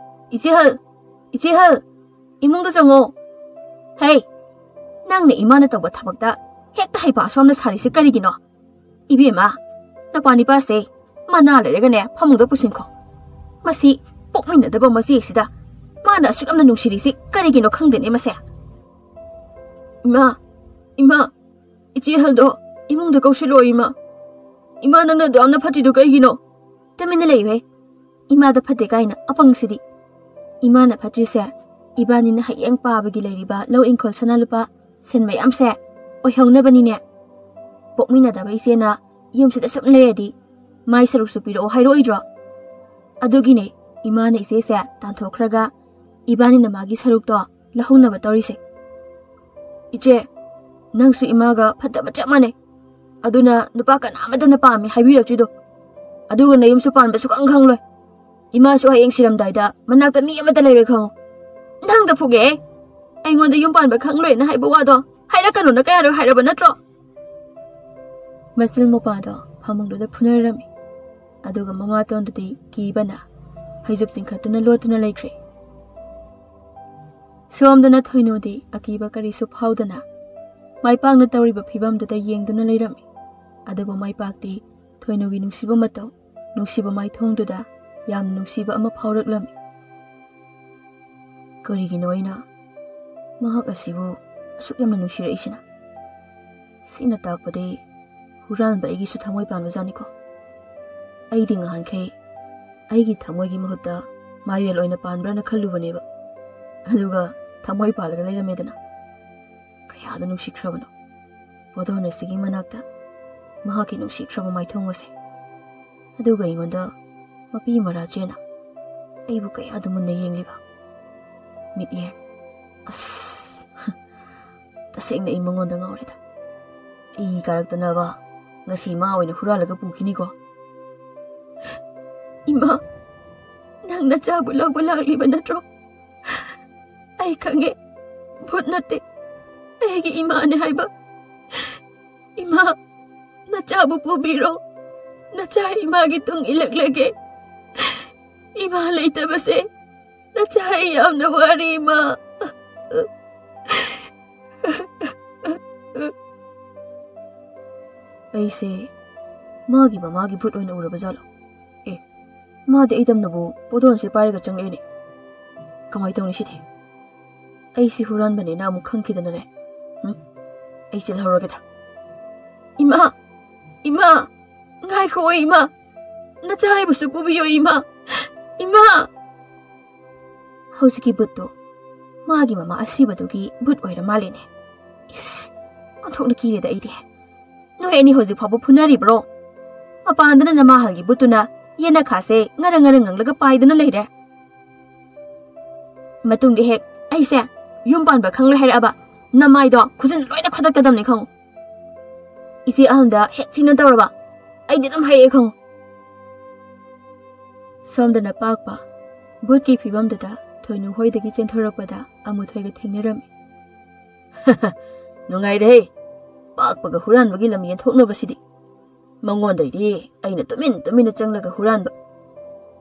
ꯏꯆꯦ ꯑꯍꯜ! ꯏꯆꯦ ꯑꯍꯜ! ꯏꯃꯨꯡꯗ ꯆꯪꯉꯣ꯫" "ꯍꯦ! ꯅꯪꯅ ꯏꯃꯥꯅ ꯇꯧꯕ ꯊꯕꯛꯇ ꯍꯦꯛꯇ ꯍꯩꯄꯥ ꯑꯁꯨꯛ ꯌꯥꯝꯅ ꯁꯥꯔꯤꯁꯦ ꯀꯔꯤꯒꯤꯅꯣ? ꯏꯕꯦꯝꯃ, ꯅꯄꯥ ꯅꯤꯄꯥꯁꯦ ꯃꯅꯥ ꯂꯩꯔꯒꯅꯦ ꯐꯃꯨꯡꯗ ꯄꯨꯁꯤꯟꯈꯣ꯫ ꯃꯁꯤ ꯄꯣꯛꯃꯤꯟꯅꯗꯕ ꯃꯆꯦꯁꯤꯗ ꯃꯥꯅ ꯑꯁꯨꯛ ꯌꯥꯝꯅ ꯅꯨꯡꯁꯤꯔꯤꯁꯤ ꯀꯔꯤꯒꯤꯅꯣ ꯈꯪꯗꯦꯅꯦ ꯃꯁꯦ꯫" "ꯏꯃꯥ, ꯏꯃꯥ, ꯏꯆꯦ ꯑꯍꯜꯗꯣ ꯏꯃꯨꯡꯗ ꯀꯧꯁꯤꯜꯂꯣ ꯏꯃꯥ꯫ ꯏꯃꯥ, ꯅꯪꯅ ꯑꯗꯨ ꯌꯥꯝꯅ ꯐꯠꯇ꯭ꯔꯤꯗꯣ ꯀꯩꯒꯤꯅꯣ?" ꯇꯨꯃꯤꯟꯅ ꯂꯩꯌꯨꯍꯦ꯫ ꯏꯃꯥꯗ ꯐꯠꯇꯦ ꯀꯥꯏꯅ ꯑꯄꯪꯁꯤꯗꯤ꯫ ꯏꯃꯥꯅ ꯐꯠꯇ꯭ꯔꯤꯁꯦ ꯏꯕꯥꯅꯤꯅ ꯍꯌꯦꯡ ꯄꯥꯕꯒꯤ ꯂꯩꯔꯤꯕ ꯂꯧ ꯏꯪꯈꯣꯜ ꯁꯅꯥ ꯂꯨꯄꯥ ꯁꯦꯟ ꯃꯌꯥꯝꯁꯦ ꯑꯣꯏꯍꯧꯅꯕꯅꯤꯅꯦ꯫ ꯄꯣꯛꯃꯤꯟꯅꯗꯕ ꯏꯆꯦꯅ ꯌꯨꯝꯁꯤꯗ ꯁꯨꯝ ꯂꯩꯔꯗꯤ ꯃꯥꯏ ꯁꯔꯨꯛꯁꯨ ꯄꯤꯔꯛꯑꯣ ꯍꯥꯏꯔꯛꯑꯣꯏꯗ꯭ꯔꯣ? ꯑꯗꯨꯒꯤꯅꯦ ꯏꯃꯥꯅ ꯏꯆꯦꯁꯦ ꯇꯥꯟꯊꯣꯛꯈ꯭ꯔꯒ ꯏꯕꯥꯅꯤꯅ ꯃꯥꯒꯤ ꯁꯔꯨꯛꯇꯣ ꯂꯧꯍꯧꯅꯕ ꯇꯧꯔꯤꯁꯦ꯫ ꯏꯆꯦ, ꯅꯪꯁꯨ ꯏꯃꯥꯒ ꯐꯠꯇꯕ ꯆꯞ ꯃꯥꯟꯅꯩ꯫ ꯑꯗꯨꯅ ꯅꯨꯄꯥ ꯀꯅꯥ ꯑꯃꯠꯇꯅ ꯄꯥꯝꯃꯤ ꯍꯥꯏꯕꯤꯔꯛꯇ꯭ꯔꯤꯗꯣ꯫ ꯑꯗꯨꯒ ꯅꯌꯨꯝꯁꯨ ꯄꯥꯟꯕ ꯁꯨꯈꯪ ꯈꯪꯂꯣꯏ꯫ ꯏꯃꯥꯁꯨ ꯍꯌꯦꯡ ꯁꯤꯔꯝꯗꯥꯏꯗ ꯃꯅꯥꯛꯇ ꯃꯤ ꯑꯃꯠꯇ ꯂꯩꯔꯣꯏ ꯈꯪꯉꯨ꯫ ꯅꯪꯗ ꯐꯨꯒꯦ꯫ ꯑꯩꯉꯣꯟꯗ ꯌꯨꯝ ꯄꯥꯟꯕ ꯈꯪꯂꯣꯏꯅ ꯍꯥꯏꯕ ꯋꯥꯗꯣ ꯍꯥꯏꯔꯛꯀꯅꯨꯅ ꯀꯌꯥꯔꯛ ꯍꯥꯏꯔꯕ ꯅꯠꯇ꯭ꯔꯣ? ꯃꯆꯤꯜ ꯃꯧꯄꯥꯗꯣ ꯐꯃꯨꯡꯗꯨꯗ ꯐꯨꯅꯔꯝꯃꯤ꯫ ꯑꯗꯨꯒ ꯃꯃꯥꯇꯣꯟꯗꯨꯗꯤ ꯀꯤꯕꯅ ꯐꯩꯖꯨꯞ ꯆꯤꯡꯈꯠꯇꯨꯅ ꯂꯣꯠꯇꯨꯅ ꯂꯩꯈ꯭ꯔꯦ꯫ ꯁꯣꯝꯗꯅ ꯊꯣꯏꯅꯨꯗꯤ ꯑꯀꯤꯕ ꯀꯔꯤꯁꯨ ꯐꯥꯎꯗꯅ ꯃꯥꯏꯄꯥꯛꯅ ꯇꯧꯔꯤꯕ ꯐꯤꯕꯝꯗꯨꯗ ꯌꯦꯡꯗꯨꯅ ꯂꯩꯔꯝꯃꯤ꯫ ꯑꯗꯨꯕꯨ ꯃꯥꯏꯄꯥꯛꯇꯤ ꯊꯣꯏꯅꯨꯒꯤ ꯅꯨꯡꯁꯤꯕ ꯃꯇꯧ, ꯅꯨꯡꯁꯤꯕ ꯃꯥꯏꯊꯣꯡꯗꯨꯗ ꯌꯥꯝꯅ ꯅꯨꯡꯁꯤꯕ ꯑꯃ ꯐꯥꯎꯔꯛꯂꯝꯃꯤ꯫ ꯀꯔꯤꯒꯤꯅꯣ ꯑꯩꯅ ꯃꯍꯥꯛ ꯑꯁꯤꯕꯨ ꯑꯁꯨꯛ ꯌꯥꯝꯅ ꯅꯨꯡꯁꯤꯔꯛꯏꯁꯤꯅ? ꯁꯤꯅ ꯇꯥꯛꯄꯗꯤ ꯍꯨꯔꯥꯟꯕ ꯑꯩꯒꯤꯁꯨ ꯊꯃꯣꯏ ꯄꯥꯟꯕꯖꯥꯠꯅꯤꯀꯣ꯫ ꯑꯩꯗꯤ ꯉꯍꯥꯟꯈꯩ ꯑꯩꯒꯤ ꯊꯃꯣꯏꯒꯤ ꯃꯍꯨꯠꯇ ꯃꯥꯏꯔꯦꯜ ꯑꯣꯏꯅ ꯄꯥꯟꯕ꯭ꯔꯥꯅ ꯈꯜꯂꯨꯕꯅꯦꯕ꯫ ꯑꯗꯨꯒ ꯊꯃꯣꯏ ꯄꯥꯜꯂꯒ ꯂꯩꯔꯝꯃꯦꯗꯅ꯫ ꯀꯌꯥꯗ ꯅꯨꯡꯁꯤꯈ꯭ꯔꯕꯅꯣ ꯄꯣꯗꯣꯟ ꯑꯁꯤꯒꯤ ꯃꯅꯥꯛꯇ ꯃꯍꯥꯛꯀꯤ ꯅꯨꯡꯁꯤꯈ꯭ꯔꯕ ꯃꯥꯏꯊꯣꯡ ꯑꯁꯦ꯫ ꯑꯗꯨꯒ ꯑꯩꯉꯣꯟꯗ ꯃꯄꯤ ꯃꯔꯥ ꯆꯦꯅ ꯑꯩꯕꯨ ꯀꯌꯥꯗ ꯃꯨꯟꯅ ꯌꯦꯡꯂꯤꯕ꯫ ꯃꯤꯠꯌꯦꯡ꯫ ꯑꯁ! ꯇꯁꯦꯡꯅ ꯑꯩ ꯃꯉꯣꯟꯗ ꯉꯥꯎꯔꯦꯗ꯫ ꯑꯩ ꯀꯥꯔꯛꯇꯅꯕ ꯉꯁꯤ ꯃꯥ ꯑꯣꯏꯅ ꯍꯨꯔꯥꯜꯂꯒ ꯄꯨꯈꯤꯅꯤꯀꯣ꯫ ꯏꯃꯥ, ꯅꯪ ꯅꯆꯥꯕꯨ ꯂꯧꯕ ꯂꯥꯛꯂꯤꯕ ꯅꯠꯇ꯭ꯔꯣ? ꯑꯩ ꯈꯪꯉꯦ, ꯚꯨꯠ ꯅꯠꯇꯦ, ꯑꯩꯒꯤ ꯏꯃꯥꯅꯦ ꯍꯥꯏꯕ꯫ ꯏꯃꯥ, ꯅꯆꯥꯕꯨ ꯄꯨꯕꯤꯔꯣ꯫ ꯅꯆꯥ ꯏꯃꯥꯒꯤ ꯇꯨꯡ ꯏꯜꯂꯛꯂꯒꯦ꯫ ꯏꯃꯥ ꯂꯩꯇꯕꯁꯦ ꯅꯆꯥ ꯑꯩ ꯌꯥꯝꯅ ꯋꯥꯔꯦ, ꯏꯃꯥ꯫ ꯑꯩꯁꯦ ꯃꯥꯒꯤ ꯃꯃꯥꯒꯤ ꯚꯨꯠ ꯑꯣꯏꯅ ꯎꯔꯕ ꯖꯥꯠꯂꯣ? ꯑꯦ, ꯃꯥꯗꯤ ꯑꯩ ꯇꯝꯅꯕꯨ ꯄꯣꯗꯣꯟꯁꯦ ꯄꯥꯏꯔꯒ ꯆꯪꯂꯛꯑꯦꯅꯦ꯫ ꯀꯃꯥꯏ ꯇꯧꯅꯤ ꯁꯤꯗꯤ? ꯑꯩꯁꯤ ꯍꯨꯔꯥꯟꯕꯅꯦꯅ ꯑꯃꯨꯛ ꯈꯪꯈꯤꯗꯅꯅꯦ꯫ ꯎꯝ? ꯑꯩ ꯆꯦꯜꯍꯧꯔꯒꯦꯗ꯫ ꯏꯃꯥ! ꯏꯃꯥ! ꯉꯥꯏꯈꯣ, ꯏꯃꯥ! ꯅꯆꯥ ꯍꯥꯏꯕꯁꯨ ꯄꯨꯕꯤꯌꯣ, ꯏꯃꯥ꯫ ꯏꯃꯥ! ꯍꯧꯖꯤꯛꯀꯤ ꯚꯨꯠꯇꯣ ꯃꯥꯒꯤ ꯃꯃꯥ ꯑꯁꯤꯕꯗꯨꯒꯤ ꯚꯨꯠ ꯑꯣꯏꯔ ꯃꯥꯜꯂꯦꯅꯦ꯫ ꯏꯁ, ꯑꯣꯟꯊꯣꯛꯅ ꯀꯤꯔꯦꯗ ꯑꯩꯗꯤ꯫ ꯅꯣꯏ ꯑꯅꯤ ꯍꯧꯖꯤꯛ ꯐꯥꯎꯕ ꯐꯨꯅꯔꯤꯕ꯭ꯔꯣ? ꯃꯄꯥꯟꯗꯅ ꯅꯃꯥꯍꯜꯒꯤ ꯚꯨꯠꯇꯨꯅ ꯌꯦꯅꯈꯥꯁꯦ ꯉꯔꯪ ꯉꯔꯪ ꯉꯪꯂꯒ ꯄꯥꯏꯗꯨꯅ ꯂꯩꯔꯦ꯫ ꯃꯇꯨꯡꯗ ꯍꯦꯛ ꯑꯩꯁꯦ ꯌꯨꯝ ꯄꯥꯟꯕ ꯈꯪꯂꯦ ꯍꯥꯏꯔꯛꯑꯕ, ꯅꯃꯥꯏꯗꯣ ꯈꯨꯖꯤꯟ ꯂꯣꯏꯅ ꯈꯣꯗꯛꯀꯗꯕꯅꯤ ꯈꯪꯉꯨ꯫ ꯏꯆꯦ ꯑꯍꯟꯗ ꯍꯦꯛ ꯊꯤꯅ ꯇꯧꯔꯕ, ꯑꯩꯗꯤ ꯑꯗꯨꯝ ꯍꯥꯏꯔꯛꯑꯦ ꯈꯪꯉꯨ꯫ ꯁꯣꯝꯗꯅ ꯄꯥꯛꯄ ꯚꯨꯠꯀꯤ ꯐꯤꯕꯝꯗꯨꯗ ꯊꯣꯏꯅꯨ ꯍꯣꯏꯗꯒꯤ ꯆꯦꯟꯊꯣꯔꯛꯄꯗ ꯑꯃꯨꯊꯣꯏꯒ ꯊꯦꯡꯅꯔꯝꯃꯤ꯫ "ꯅꯨꯡꯉꯥꯏꯔꯦꯍꯦ, ꯄꯥꯛꯄꯒ ꯍꯨꯔꯥꯟꯕꯒꯤ ꯂꯝ ꯌꯦꯟꯊꯣꯛꯅꯕꯁꯤꯗꯤ꯫ ꯃꯉꯣꯟꯗꯩꯗꯤ ꯑꯩꯅ ꯇꯨꯃꯤꯟ ꯇꯨꯃꯤꯟꯅ ꯆꯪꯂꯒ ꯍꯨꯔꯥꯟꯕ,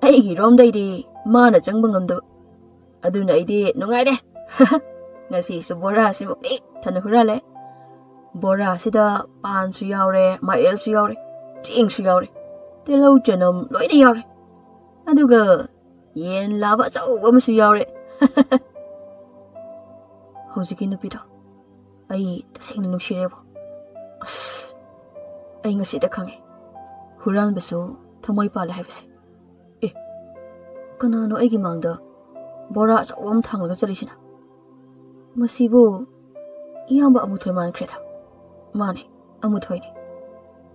ꯑꯩꯒꯤ ꯔꯣꯝꯗꯩꯗꯤ ꯃꯥꯅ ꯆꯪꯕ ꯉꯝꯗꯕ꯫ ꯑꯗꯨꯅ ꯑꯩꯗꯤ ꯅꯨꯡꯉꯥꯏꯔꯦ꯫ ꯉꯁꯤꯁꯨ ꯕꯣꯔꯥꯁꯤꯃ ꯄꯤꯛ ꯊꯟꯅ ꯍꯨꯔꯥꯜꯂꯦ꯫ ꯕꯣꯔꯥꯁꯤꯗ ꯄꯥꯟꯁꯨ ꯌꯥꯎꯔꯦ, ꯃꯥꯏꯔꯦꯜꯁꯨ ꯌꯥꯎꯔꯦ, ꯆꯦꯡꯁꯨ ꯌꯥꯎꯔꯦ, ꯇꯤꯜꯍꯧ ꯆꯅꯝ ꯂꯣꯏꯅ ꯌꯥꯎꯔꯦ꯫ ꯑꯗꯨꯒ ꯌꯦꯟ ꯂꯥꯕ ꯑꯆꯧꯕ ꯑꯃꯁꯨ ꯌꯥꯎꯔꯦ꯫" ꯍꯧꯖꯤꯛꯀꯤ ꯅꯨꯄꯤꯗꯣ ꯑꯩ ꯇꯁꯦꯡꯅ ꯅꯨꯡꯁꯤꯔꯦꯕꯣ꯫ ꯑꯁ, ꯑꯩ ꯉꯁꯤꯗ ꯈꯪꯉꯦ ꯍꯨꯔꯥꯟꯕꯁꯨ ꯊꯃꯣꯏ ꯄꯥꯜꯂꯦ ꯍꯥꯏꯕꯁꯦ꯫ ꯑꯦ, ꯀꯅꯥꯅꯣ ꯑꯩꯒꯤ ꯃꯥꯡꯗ ꯕꯣꯔꯥ ꯑꯆꯧꯕ ꯑꯃ ꯊꯥꯡꯂꯒ ꯆꯠꯂꯤꯁꯤꯅ? ꯃꯁꯤꯕꯨ ꯏꯌꯥꯝꯕ ꯑꯃꯨꯊꯣꯏ ꯃꯥꯟꯈ꯭ꯔꯦꯗ꯫ ꯃꯥꯅꯦ, ꯑꯃꯨꯊꯣꯏꯅꯦ꯫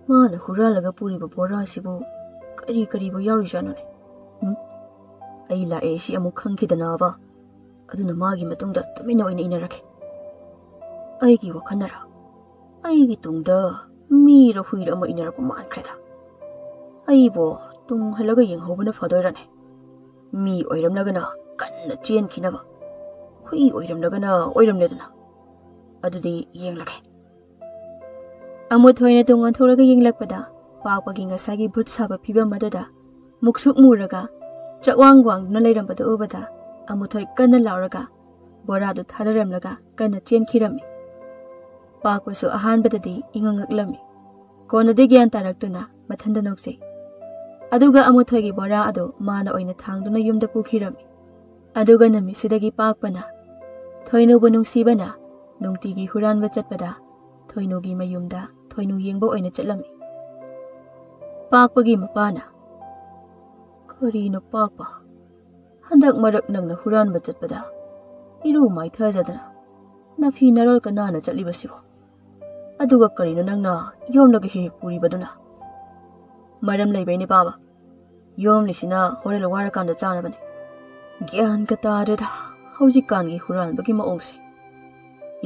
ꯃꯥꯅ ꯍꯨꯔꯥꯜꯂꯒ ꯄꯨꯔꯤꯕ ꯕꯣꯔꯥꯁꯤꯕꯨ ꯀꯔꯤ ꯀꯔꯤꯕꯨ ꯌꯥꯎꯔꯤꯖꯥꯠꯅꯣꯅꯦ? ꯎꯝ? ꯑꯩ ꯂꯥꯛꯑꯦ ꯁꯤ ꯑꯃꯨꯛ ꯈꯪꯈꯤꯗꯅꯕ꯫ ꯑꯗꯨꯅ ꯃꯥꯒꯤ ꯃꯇꯨꯡꯗ ꯇꯨꯃꯤꯟꯅ ꯑꯣꯏꯅ ꯏꯟꯅꯔꯒꯦ꯫ ꯑꯩꯒꯤ ꯋꯥꯈꯜꯅꯔ ꯑꯩꯒꯤ ꯇꯨꯡꯗ ꯃꯤꯔ ꯍꯨꯏꯔ ꯑꯃ ꯏꯟꯅꯔꯛꯄ ꯃꯥꯟꯈ꯭ꯔꯦꯗ꯫ ꯑꯩꯕꯨ ꯇꯨꯡ ꯍꯜꯂꯒ ꯌꯦꯡꯍꯧꯕꯅ ꯐꯗꯣꯏꯔꯅꯦ? ꯃꯤ ꯑꯣꯏꯔꯝꯂꯒꯅ ꯀꯟꯅ ꯆꯦꯟꯈꯤꯅꯕ, ꯍꯨꯏ ꯑꯣꯏꯔꯝꯂꯒꯅ ꯑꯣꯏꯔꯝꯂꯦꯗꯅ꯫ ꯑꯗꯨꯗꯤ ꯌꯦꯡꯂꯒꯦ꯫ ꯑꯃꯨꯊꯣꯏꯅ ꯇꯨꯡ ꯑꯣꯟꯊꯣꯛꯂꯒ ꯌꯦꯡꯂꯛꯄꯗ ꯄꯥꯛꯄꯒꯤ ꯉꯁꯥꯏꯒꯤ ꯚꯨꯠ ꯁꯥꯕ ꯐꯤꯕꯝ ꯑꯗꯨꯗ ꯃꯨꯛꯁꯨꯛ ꯃꯨꯔꯒ ꯆꯛꯋꯥꯡ ꯋꯥꯡꯗꯨꯅ ꯂꯩꯔꯝꯕꯗꯨ ꯎꯕꯗ ꯑꯃꯨꯊꯣꯏ ꯀꯟꯅ ꯂꯥꯎꯔꯒ ꯕꯣꯔꯥꯗꯨ ꯊꯥꯗꯔꯝꯂꯒ ꯀꯟꯅ ꯆꯦꯟꯈꯤꯔꯝꯃꯤ꯫ ꯄꯥꯛꯄꯁꯨ ꯑꯍꯥꯟꯕꯗꯗꯤ ꯏꯉꯛ ꯉꯛꯂꯝꯃꯤ꯫ ꯀꯣꯟꯅꯗꯤ ꯒ꯭ꯌꯥꯟ ꯇꯥꯔꯛꯇꯨꯅ ꯃꯊꯟꯇ ꯅꯣꯛꯆꯩ꯫ ꯑꯗꯨꯒ ꯑꯃꯨꯊꯣꯏꯒꯤ ꯕꯣꯔꯥ ꯑꯗꯨ ꯃꯥꯅ ꯑꯣꯏꯅ ꯊꯥꯡꯗꯨꯅ ꯌꯨꯝꯗ ꯄꯨꯈꯤꯔꯝꯃꯤ꯫ ꯑꯗꯨꯒ ꯅꯨꯃꯤꯠꯁꯤꯗꯒꯤ ꯄꯥꯛꯄꯅ ꯊꯣꯏꯅꯨꯕꯨ ꯅꯨꯡꯁꯤꯕꯅ ꯅꯨꯡꯇꯤꯒꯤ ꯍꯨꯔꯥꯟꯕ ꯆꯠꯄꯗ ꯊꯣꯏꯅꯨꯒꯤ ꯃꯌꯨꯝꯗ ꯊꯣꯏꯅꯨ ꯌꯦꯡꯕ ꯑꯣꯏꯅ ꯆꯠꯂꯝꯃꯤ꯫ ꯄꯥꯛꯄꯒꯤ ꯃꯄꯥꯅ ꯀꯔꯤꯅꯣ ꯄꯥꯛꯄ? ꯍꯟꯗꯛ ꯃꯔꯛ ꯅꯪꯅ ꯍꯨꯔꯥꯟꯕ ꯆꯠꯄꯗ ꯏꯔꯨ ꯃꯥꯏꯊꯖꯗꯅ ꯅꯐꯤ ꯅꯔꯣꯜ ꯀꯅꯥꯅ ꯆꯠꯂꯤꯕꯁꯤꯕꯣ? ꯑꯗꯨꯒ ꯀꯔꯤꯅꯣ ꯅꯪꯅ ꯌꯣꯝꯂꯒ ꯍꯦꯛ ꯍꯦꯛ ꯄꯨꯔꯤꯕꯗꯨꯅ? ꯃꯔꯝ ꯂꯩꯕꯩꯅꯦ ꯄꯥꯕ꯫ ꯌꯣꯝꯂꯤꯁꯤꯅ ꯍꯣꯔꯦꯟ ꯋꯥꯔꯀꯥꯟꯗ ꯆꯥꯅꯕꯅꯦ꯫ ꯒ꯭ꯌꯥꯟꯒ ꯇꯥꯗ꯭ꯔꯦꯗ ꯍꯧꯖꯤꯛꯀꯥꯟꯒꯤ ꯍꯨꯔꯥꯟꯕꯒꯤ ꯃꯑꯣꯡꯁꯦ꯫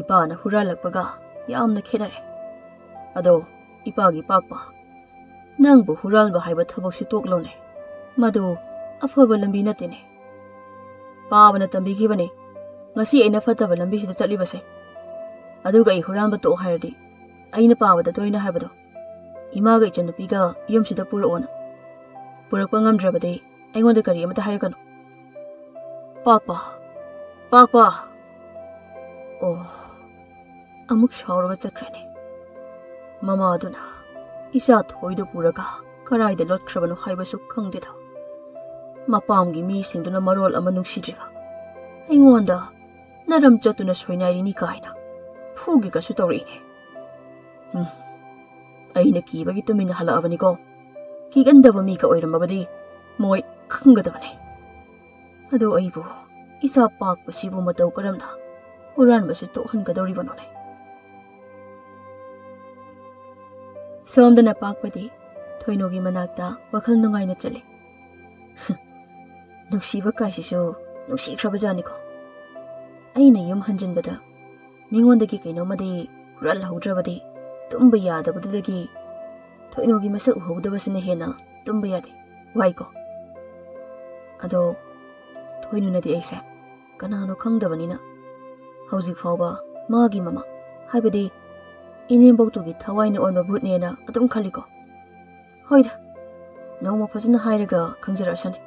ꯏꯄꯥꯅ ꯍꯨꯔꯥꯜꯂꯛꯄꯒ ꯌꯥꯝꯅ ꯈꯦꯠꯅꯔꯦ꯫ ꯑꯗꯣ ꯏꯄꯥꯒꯤ ꯄꯥꯛꯄ, ꯅꯪꯕꯨ ꯍꯨꯔꯥꯟꯕ ꯍꯥꯏꯕ ꯊꯕꯛꯁꯤ ꯇꯣꯛꯂꯣꯅꯦ꯫ ꯃꯗꯨ ꯑꯐꯕ ꯂꯝꯕꯤ ꯅꯠꯇꯦꯅꯦ꯫ ꯄꯥꯕꯅ ꯇꯝꯕꯤꯈꯤꯕꯅꯦ ꯉꯁꯤ ꯑꯩꯅ ꯐꯠꯇꯕ ꯂꯝꯕꯤꯁꯤꯗ ꯆꯠꯂꯤꯕꯁꯦ꯫ ꯑꯗꯨꯒ ꯑꯩ ꯍꯨꯔꯥꯟꯕ ꯇꯣꯛꯑꯣ ꯍꯥꯏꯔꯗꯤ ꯑꯩꯅ ꯄꯥꯕꯗ ꯇꯣꯏꯅ ꯍꯥꯏꯕꯗꯣ, ꯏꯃꯥꯒ ꯏꯆꯟꯅꯨꯄꯤꯒ ꯌꯨꯝꯁꯤꯗ ꯄꯨꯔꯛꯑꯣꯅ꯫ ꯄꯨꯔꯛꯄ ꯉꯝꯗ꯭ꯔꯕꯗꯤ ꯑꯩꯉꯣꯟꯗ ꯀꯔꯤ ꯑꯃꯠꯇ ꯍꯥꯏꯔꯛꯀꯅꯨ꯫ ꯄꯥꯛꯄ, ꯄꯥꯛꯄ꯫ ꯑꯣ, ꯑꯃꯨꯛ ꯁꯥꯎꯔꯒ ꯆꯠꯈ꯭ꯔꯅꯤ꯫ ꯃꯃꯥꯗꯨꯅ ꯏꯆꯥ ꯊꯣꯏꯗꯨ ꯄꯨꯔꯒ ꯀꯔꯥꯏꯗ ꯂꯣꯠꯈ꯭ꯔꯕꯅꯣ ꯍꯥꯏꯕꯁꯨ ꯈꯪꯗꯦꯗꯣ꯫ ꯃꯄꯥꯝꯒꯤ ꯃꯤꯁꯤꯡꯗꯨꯅ ꯃꯔꯣꯜ ꯑꯃ ꯅꯨꯡꯁꯤꯗ꯭ꯔꯤꯕ꯫ ꯑꯩꯉꯣꯟꯗ ꯅꯔꯝ ꯆꯠꯇꯨꯅ ꯁꯣꯏꯅꯥꯏꯔꯤꯅꯤ ꯀꯥꯏꯅ ꯐꯨꯒꯦꯒꯁꯨ ꯇꯧꯔꯛꯏꯅꯦ꯫ ꯎꯝ, ꯑꯩꯅ ꯀꯤꯕꯒꯤ ꯇꯨꯃꯤꯟꯅ ꯍꯜꯂꯛꯑꯕꯅꯤꯀꯣ꯫ ꯀꯤꯒꯟꯗꯕ ꯃꯤꯒ ꯑꯣꯏꯔꯝꯃꯕꯗꯤ ꯃꯣꯏ ꯈꯪꯒꯗꯕꯅꯤ꯫ ꯑꯗꯣ ꯑꯩꯕꯨ, ꯏꯆꯥ ꯄꯥꯛꯄꯁꯤꯕꯨ ꯃꯇꯧ ꯀꯔꯝꯅ ꯍꯨꯔꯥꯟꯕꯁꯤ ꯇꯣꯛꯍꯟꯒꯗꯧꯔꯤꯕꯅꯣꯅꯦ? ꯁꯣꯝꯗꯅ ꯄꯥꯛꯄꯗꯤ ꯊꯣꯏꯅꯨꯒꯤ ꯃꯅꯥꯛꯇ ꯋꯥꯈꯜ ꯅꯨꯡꯉꯥꯏꯅ ꯆꯠꯂꯤ꯫ ꯅꯨꯡꯁꯤꯕ ꯀꯥꯏꯁꯤꯁꯨ ꯅꯨꯡꯁꯤꯈ꯭ꯔꯕꯖꯥꯠꯅꯤꯀꯣ꯫ ꯑꯩꯅ ꯌꯨꯝ ꯍꯟꯖꯤꯟꯕꯗ ꯃꯤꯉꯣꯟꯗꯒꯤ ꯀꯩꯅꯣꯝꯃꯗꯤ ꯍꯨꯔꯥꯜꯍꯧꯗ꯭ꯔꯕꯗꯤ ꯇꯨꯝꯕ ꯌꯥꯗꯕꯗꯨꯗꯒꯤ ꯊꯣꯏꯅꯨꯒꯤ ꯃꯁꯛ ꯎꯍꯧꯗꯕꯁꯤꯅ ꯍꯦꯟꯅ ꯇꯨꯝꯕ ꯌꯥꯗꯦ꯫ ꯋꯥꯏꯀꯣ꯫ ꯑꯗꯣ ꯊꯣꯏꯅꯨꯅꯗꯤ ꯑꯩꯁꯦ ꯀꯅꯥꯅꯣ ꯈꯪꯗꯕꯅꯤꯅ ꯍꯧꯖꯤꯛ ꯐꯥꯎꯕ ꯃꯥꯒꯤ ꯃꯃꯥ, ꯍꯥꯏꯕꯗꯤ ꯏꯅꯦꯝꯕꯣꯛꯇꯨꯒꯤ ꯊꯋꯥꯏꯅ ꯑꯣꯟꯕ ꯚꯨꯠꯅꯦꯅ ꯑꯗꯨꯝ ꯈꯜꯂꯤꯀꯣ꯫ ꯍꯣꯏꯗ, ꯅꯣꯡꯃ ꯐꯖꯅ ꯍꯥꯏꯔꯒ ꯈꯪꯖꯔꯛꯁꯅꯤ꯫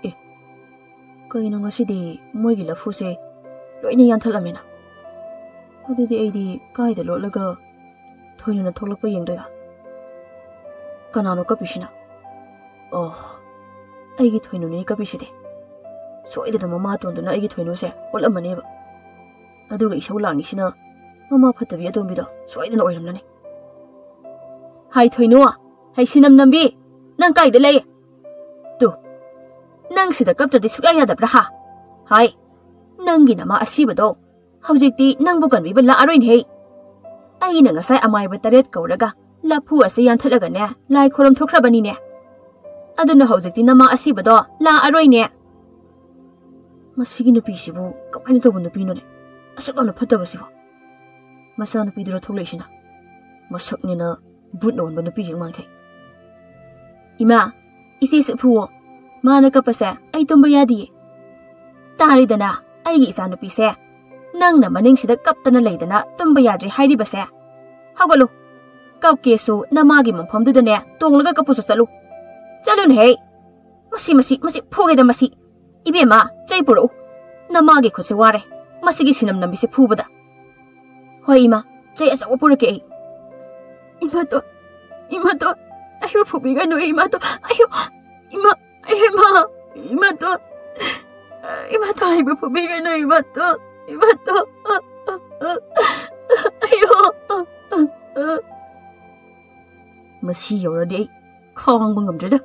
ꯑꯦ, ꯀꯩꯅꯣ ꯉꯁꯤꯗꯤ ꯃꯣꯏꯒꯤ ꯂꯐꯨꯁꯦ ꯂꯣꯏꯅ ꯌꯥꯟꯊꯠꯂꯝꯃꯦꯅ? ꯑꯗꯨꯗꯤ ꯑꯩꯗꯤ ꯀꯥꯏꯗ ꯂꯣꯠꯂꯒ ꯊꯣꯏꯅꯨꯅ ꯊꯣꯛꯂꯛꯄ ꯌꯦꯡꯗꯣꯏꯕ? ꯀꯅꯥꯅꯣ ꯀꯞꯄꯤꯁꯤꯅ? ꯑꯣ, ꯑꯩꯒꯤ ꯊꯣꯏꯅꯨꯅꯦ ꯀꯞꯄꯤꯁꯤꯗꯤ꯫ ꯁꯣꯏꯗꯅ ꯃꯃꯥ ꯇꯣꯟꯗꯨꯅ ꯑꯩꯒꯤ ꯊꯣꯏꯅꯨꯁꯦ ꯑꯣꯠꯂꯝꯃꯅꯦꯕ꯫ ꯑꯗꯨꯒ ꯏꯁꯧ ꯂꯥꯡꯉꯤꯁꯤꯅ ꯃꯃꯥ ꯐꯠꯇꯕꯤ ꯑꯇꯣꯝꯕꯤꯗꯣ ꯁꯣꯏꯗꯅ ꯑꯣꯏꯔꯝꯂꯅꯤ꯫ ꯍꯥꯏ ꯊꯣꯏꯅꯨ, ꯍꯩ ꯁꯤꯅꯝ ꯅꯝꯕꯤ, ꯅꯪ ꯀꯥꯏꯗ ꯂꯩ? ꯇꯨ, ꯅꯪ ꯁꯤꯗ ꯀꯞꯇ꯭ꯔꯗꯤ ꯁꯨꯛꯌꯥ ꯌꯥꯗꯕ꯭ꯔꯥ ꯍꯥ? ꯍꯥꯏ, ꯅꯪꯒꯤ ꯅꯃꯥ ꯑꯁꯤꯕꯗꯣ ꯍꯧꯖꯤꯛꯇꯤ ꯅꯪꯕꯨ ꯀꯟꯕꯤꯕ ꯂꯥꯛꯑꯔꯣꯏꯅꯦꯍꯦ꯫ ꯑꯩꯅ ꯉꯁꯥꯏ ꯑꯃꯥꯏꯕ ꯇꯔꯦꯠ ꯀꯧꯔꯒ ꯂꯐꯨ ꯑꯁꯤ ꯌꯥꯟꯊꯠꯂꯒꯅꯦ ꯂꯥꯏ ꯈꯣꯏꯔꯝ ꯊꯣꯛꯈ꯭ꯔꯕꯅꯤꯅꯦ꯫ ꯑꯗꯨꯅ ꯍꯧꯖꯤꯛꯇꯤ ꯅꯃꯥ ꯑꯁꯤꯕꯗꯣ ꯂꯥꯛꯑꯔꯣꯏꯅꯦ꯫ ꯃꯁꯤꯒꯤ ꯅꯨꯄꯤꯁꯤꯕꯨ ꯀꯃꯥꯏꯅ ꯇꯧꯕ ꯅꯨꯄꯤꯅꯣꯅꯦ? ꯑꯁꯨꯛ ꯌꯥꯝꯅ ꯐꯠꯇꯕꯁꯤꯕꯨ꯫ ꯃꯆꯥꯅꯨꯄꯤꯗꯨꯔ ꯊꯣꯛꯂꯛꯏꯁꯤꯅ? ꯃꯁꯛꯅꯤꯅ ꯚꯨꯠꯅ ꯑꯣꯟꯕ ꯅꯨꯄꯤ ꯍꯦꯛ ꯃꯥꯟꯈꯩ꯫ ꯏꯃꯥ, ꯏꯆꯦꯁꯦ ꯐꯨꯋꯣ꯫ ꯃꯥꯅ ꯀꯞꯄꯁꯦ ꯑꯩ ꯇꯨꯝꯕ ꯌꯥꯗꯤꯌꯦ꯫ ꯇꯥꯔꯤꯗꯅ, ꯑꯩꯒꯤ ꯏꯆꯥꯅꯨꯄꯤꯁꯦ ꯅꯪꯅ ꯃꯅꯤꯡꯁꯤꯗ ꯀꯞꯇꯅ ꯂꯩꯗꯅ ꯇꯨꯝꯕ ꯌꯥꯗ꯭ꯔꯦ ꯍꯥꯏꯔꯤꯕꯁꯦ꯫ ꯍꯧꯒꯠꯂꯨ꯫ ꯀꯞꯀꯦꯁꯨ ꯅꯃꯥꯒꯤ ꯃꯐꯝꯗꯨꯗꯅꯦ ꯇꯣꯡꯂꯒ ꯀꯞꯄꯨꯁꯨ ꯆꯠꯂꯨ꯫ ꯆꯠꯂꯨꯅꯦꯍꯦ꯫ ꯃꯁꯤ, ꯃꯁꯤ, ꯃꯁꯤ ꯐꯨꯒꯦꯗ ꯃꯁꯤ꯫ ꯏꯕꯦꯝꯃ, ꯆꯩ ꯄꯨꯔꯛꯎ꯫ ꯅꯃꯥꯒꯤ ꯈꯨꯠꯁꯦ ꯋꯥꯔꯦ꯫ ꯃꯁꯤꯒꯤ ꯁꯤꯅꯝ ꯅꯝꯕꯤꯁꯦ ꯐꯨꯕꯗ꯫ ꯍꯣꯏ ꯏꯃꯥ, ꯆꯩ ꯑꯆꯧꯕ ꯄꯨꯔꯛꯀꯦ ꯑꯩ꯫ ꯏꯃꯥꯇꯣꯟ, ꯏꯃꯥꯇꯣꯟ, ꯑꯩꯕꯨ ꯐꯨꯕꯤꯒꯅꯨ ꯏꯃꯥꯇꯣꯟ꯫ ꯑꯌꯣ, ꯏꯃꯥ, ꯏꯃꯥ, ꯏꯃꯥꯇꯣꯟ, ꯏꯃꯥꯇꯣꯟ, ꯑꯩꯕꯨ ꯐꯨꯕꯤꯒꯅꯨ ꯏꯃꯥꯇꯣꯟ, ꯏꯃꯥꯇꯣꯟ꯫ ꯑꯌꯣ꯫ ꯃꯁꯤ ꯌꯧꯔꯗꯤ ꯑꯩ ꯈꯥꯡꯕ ꯉꯝꯗ꯭ꯔꯦꯗ꯫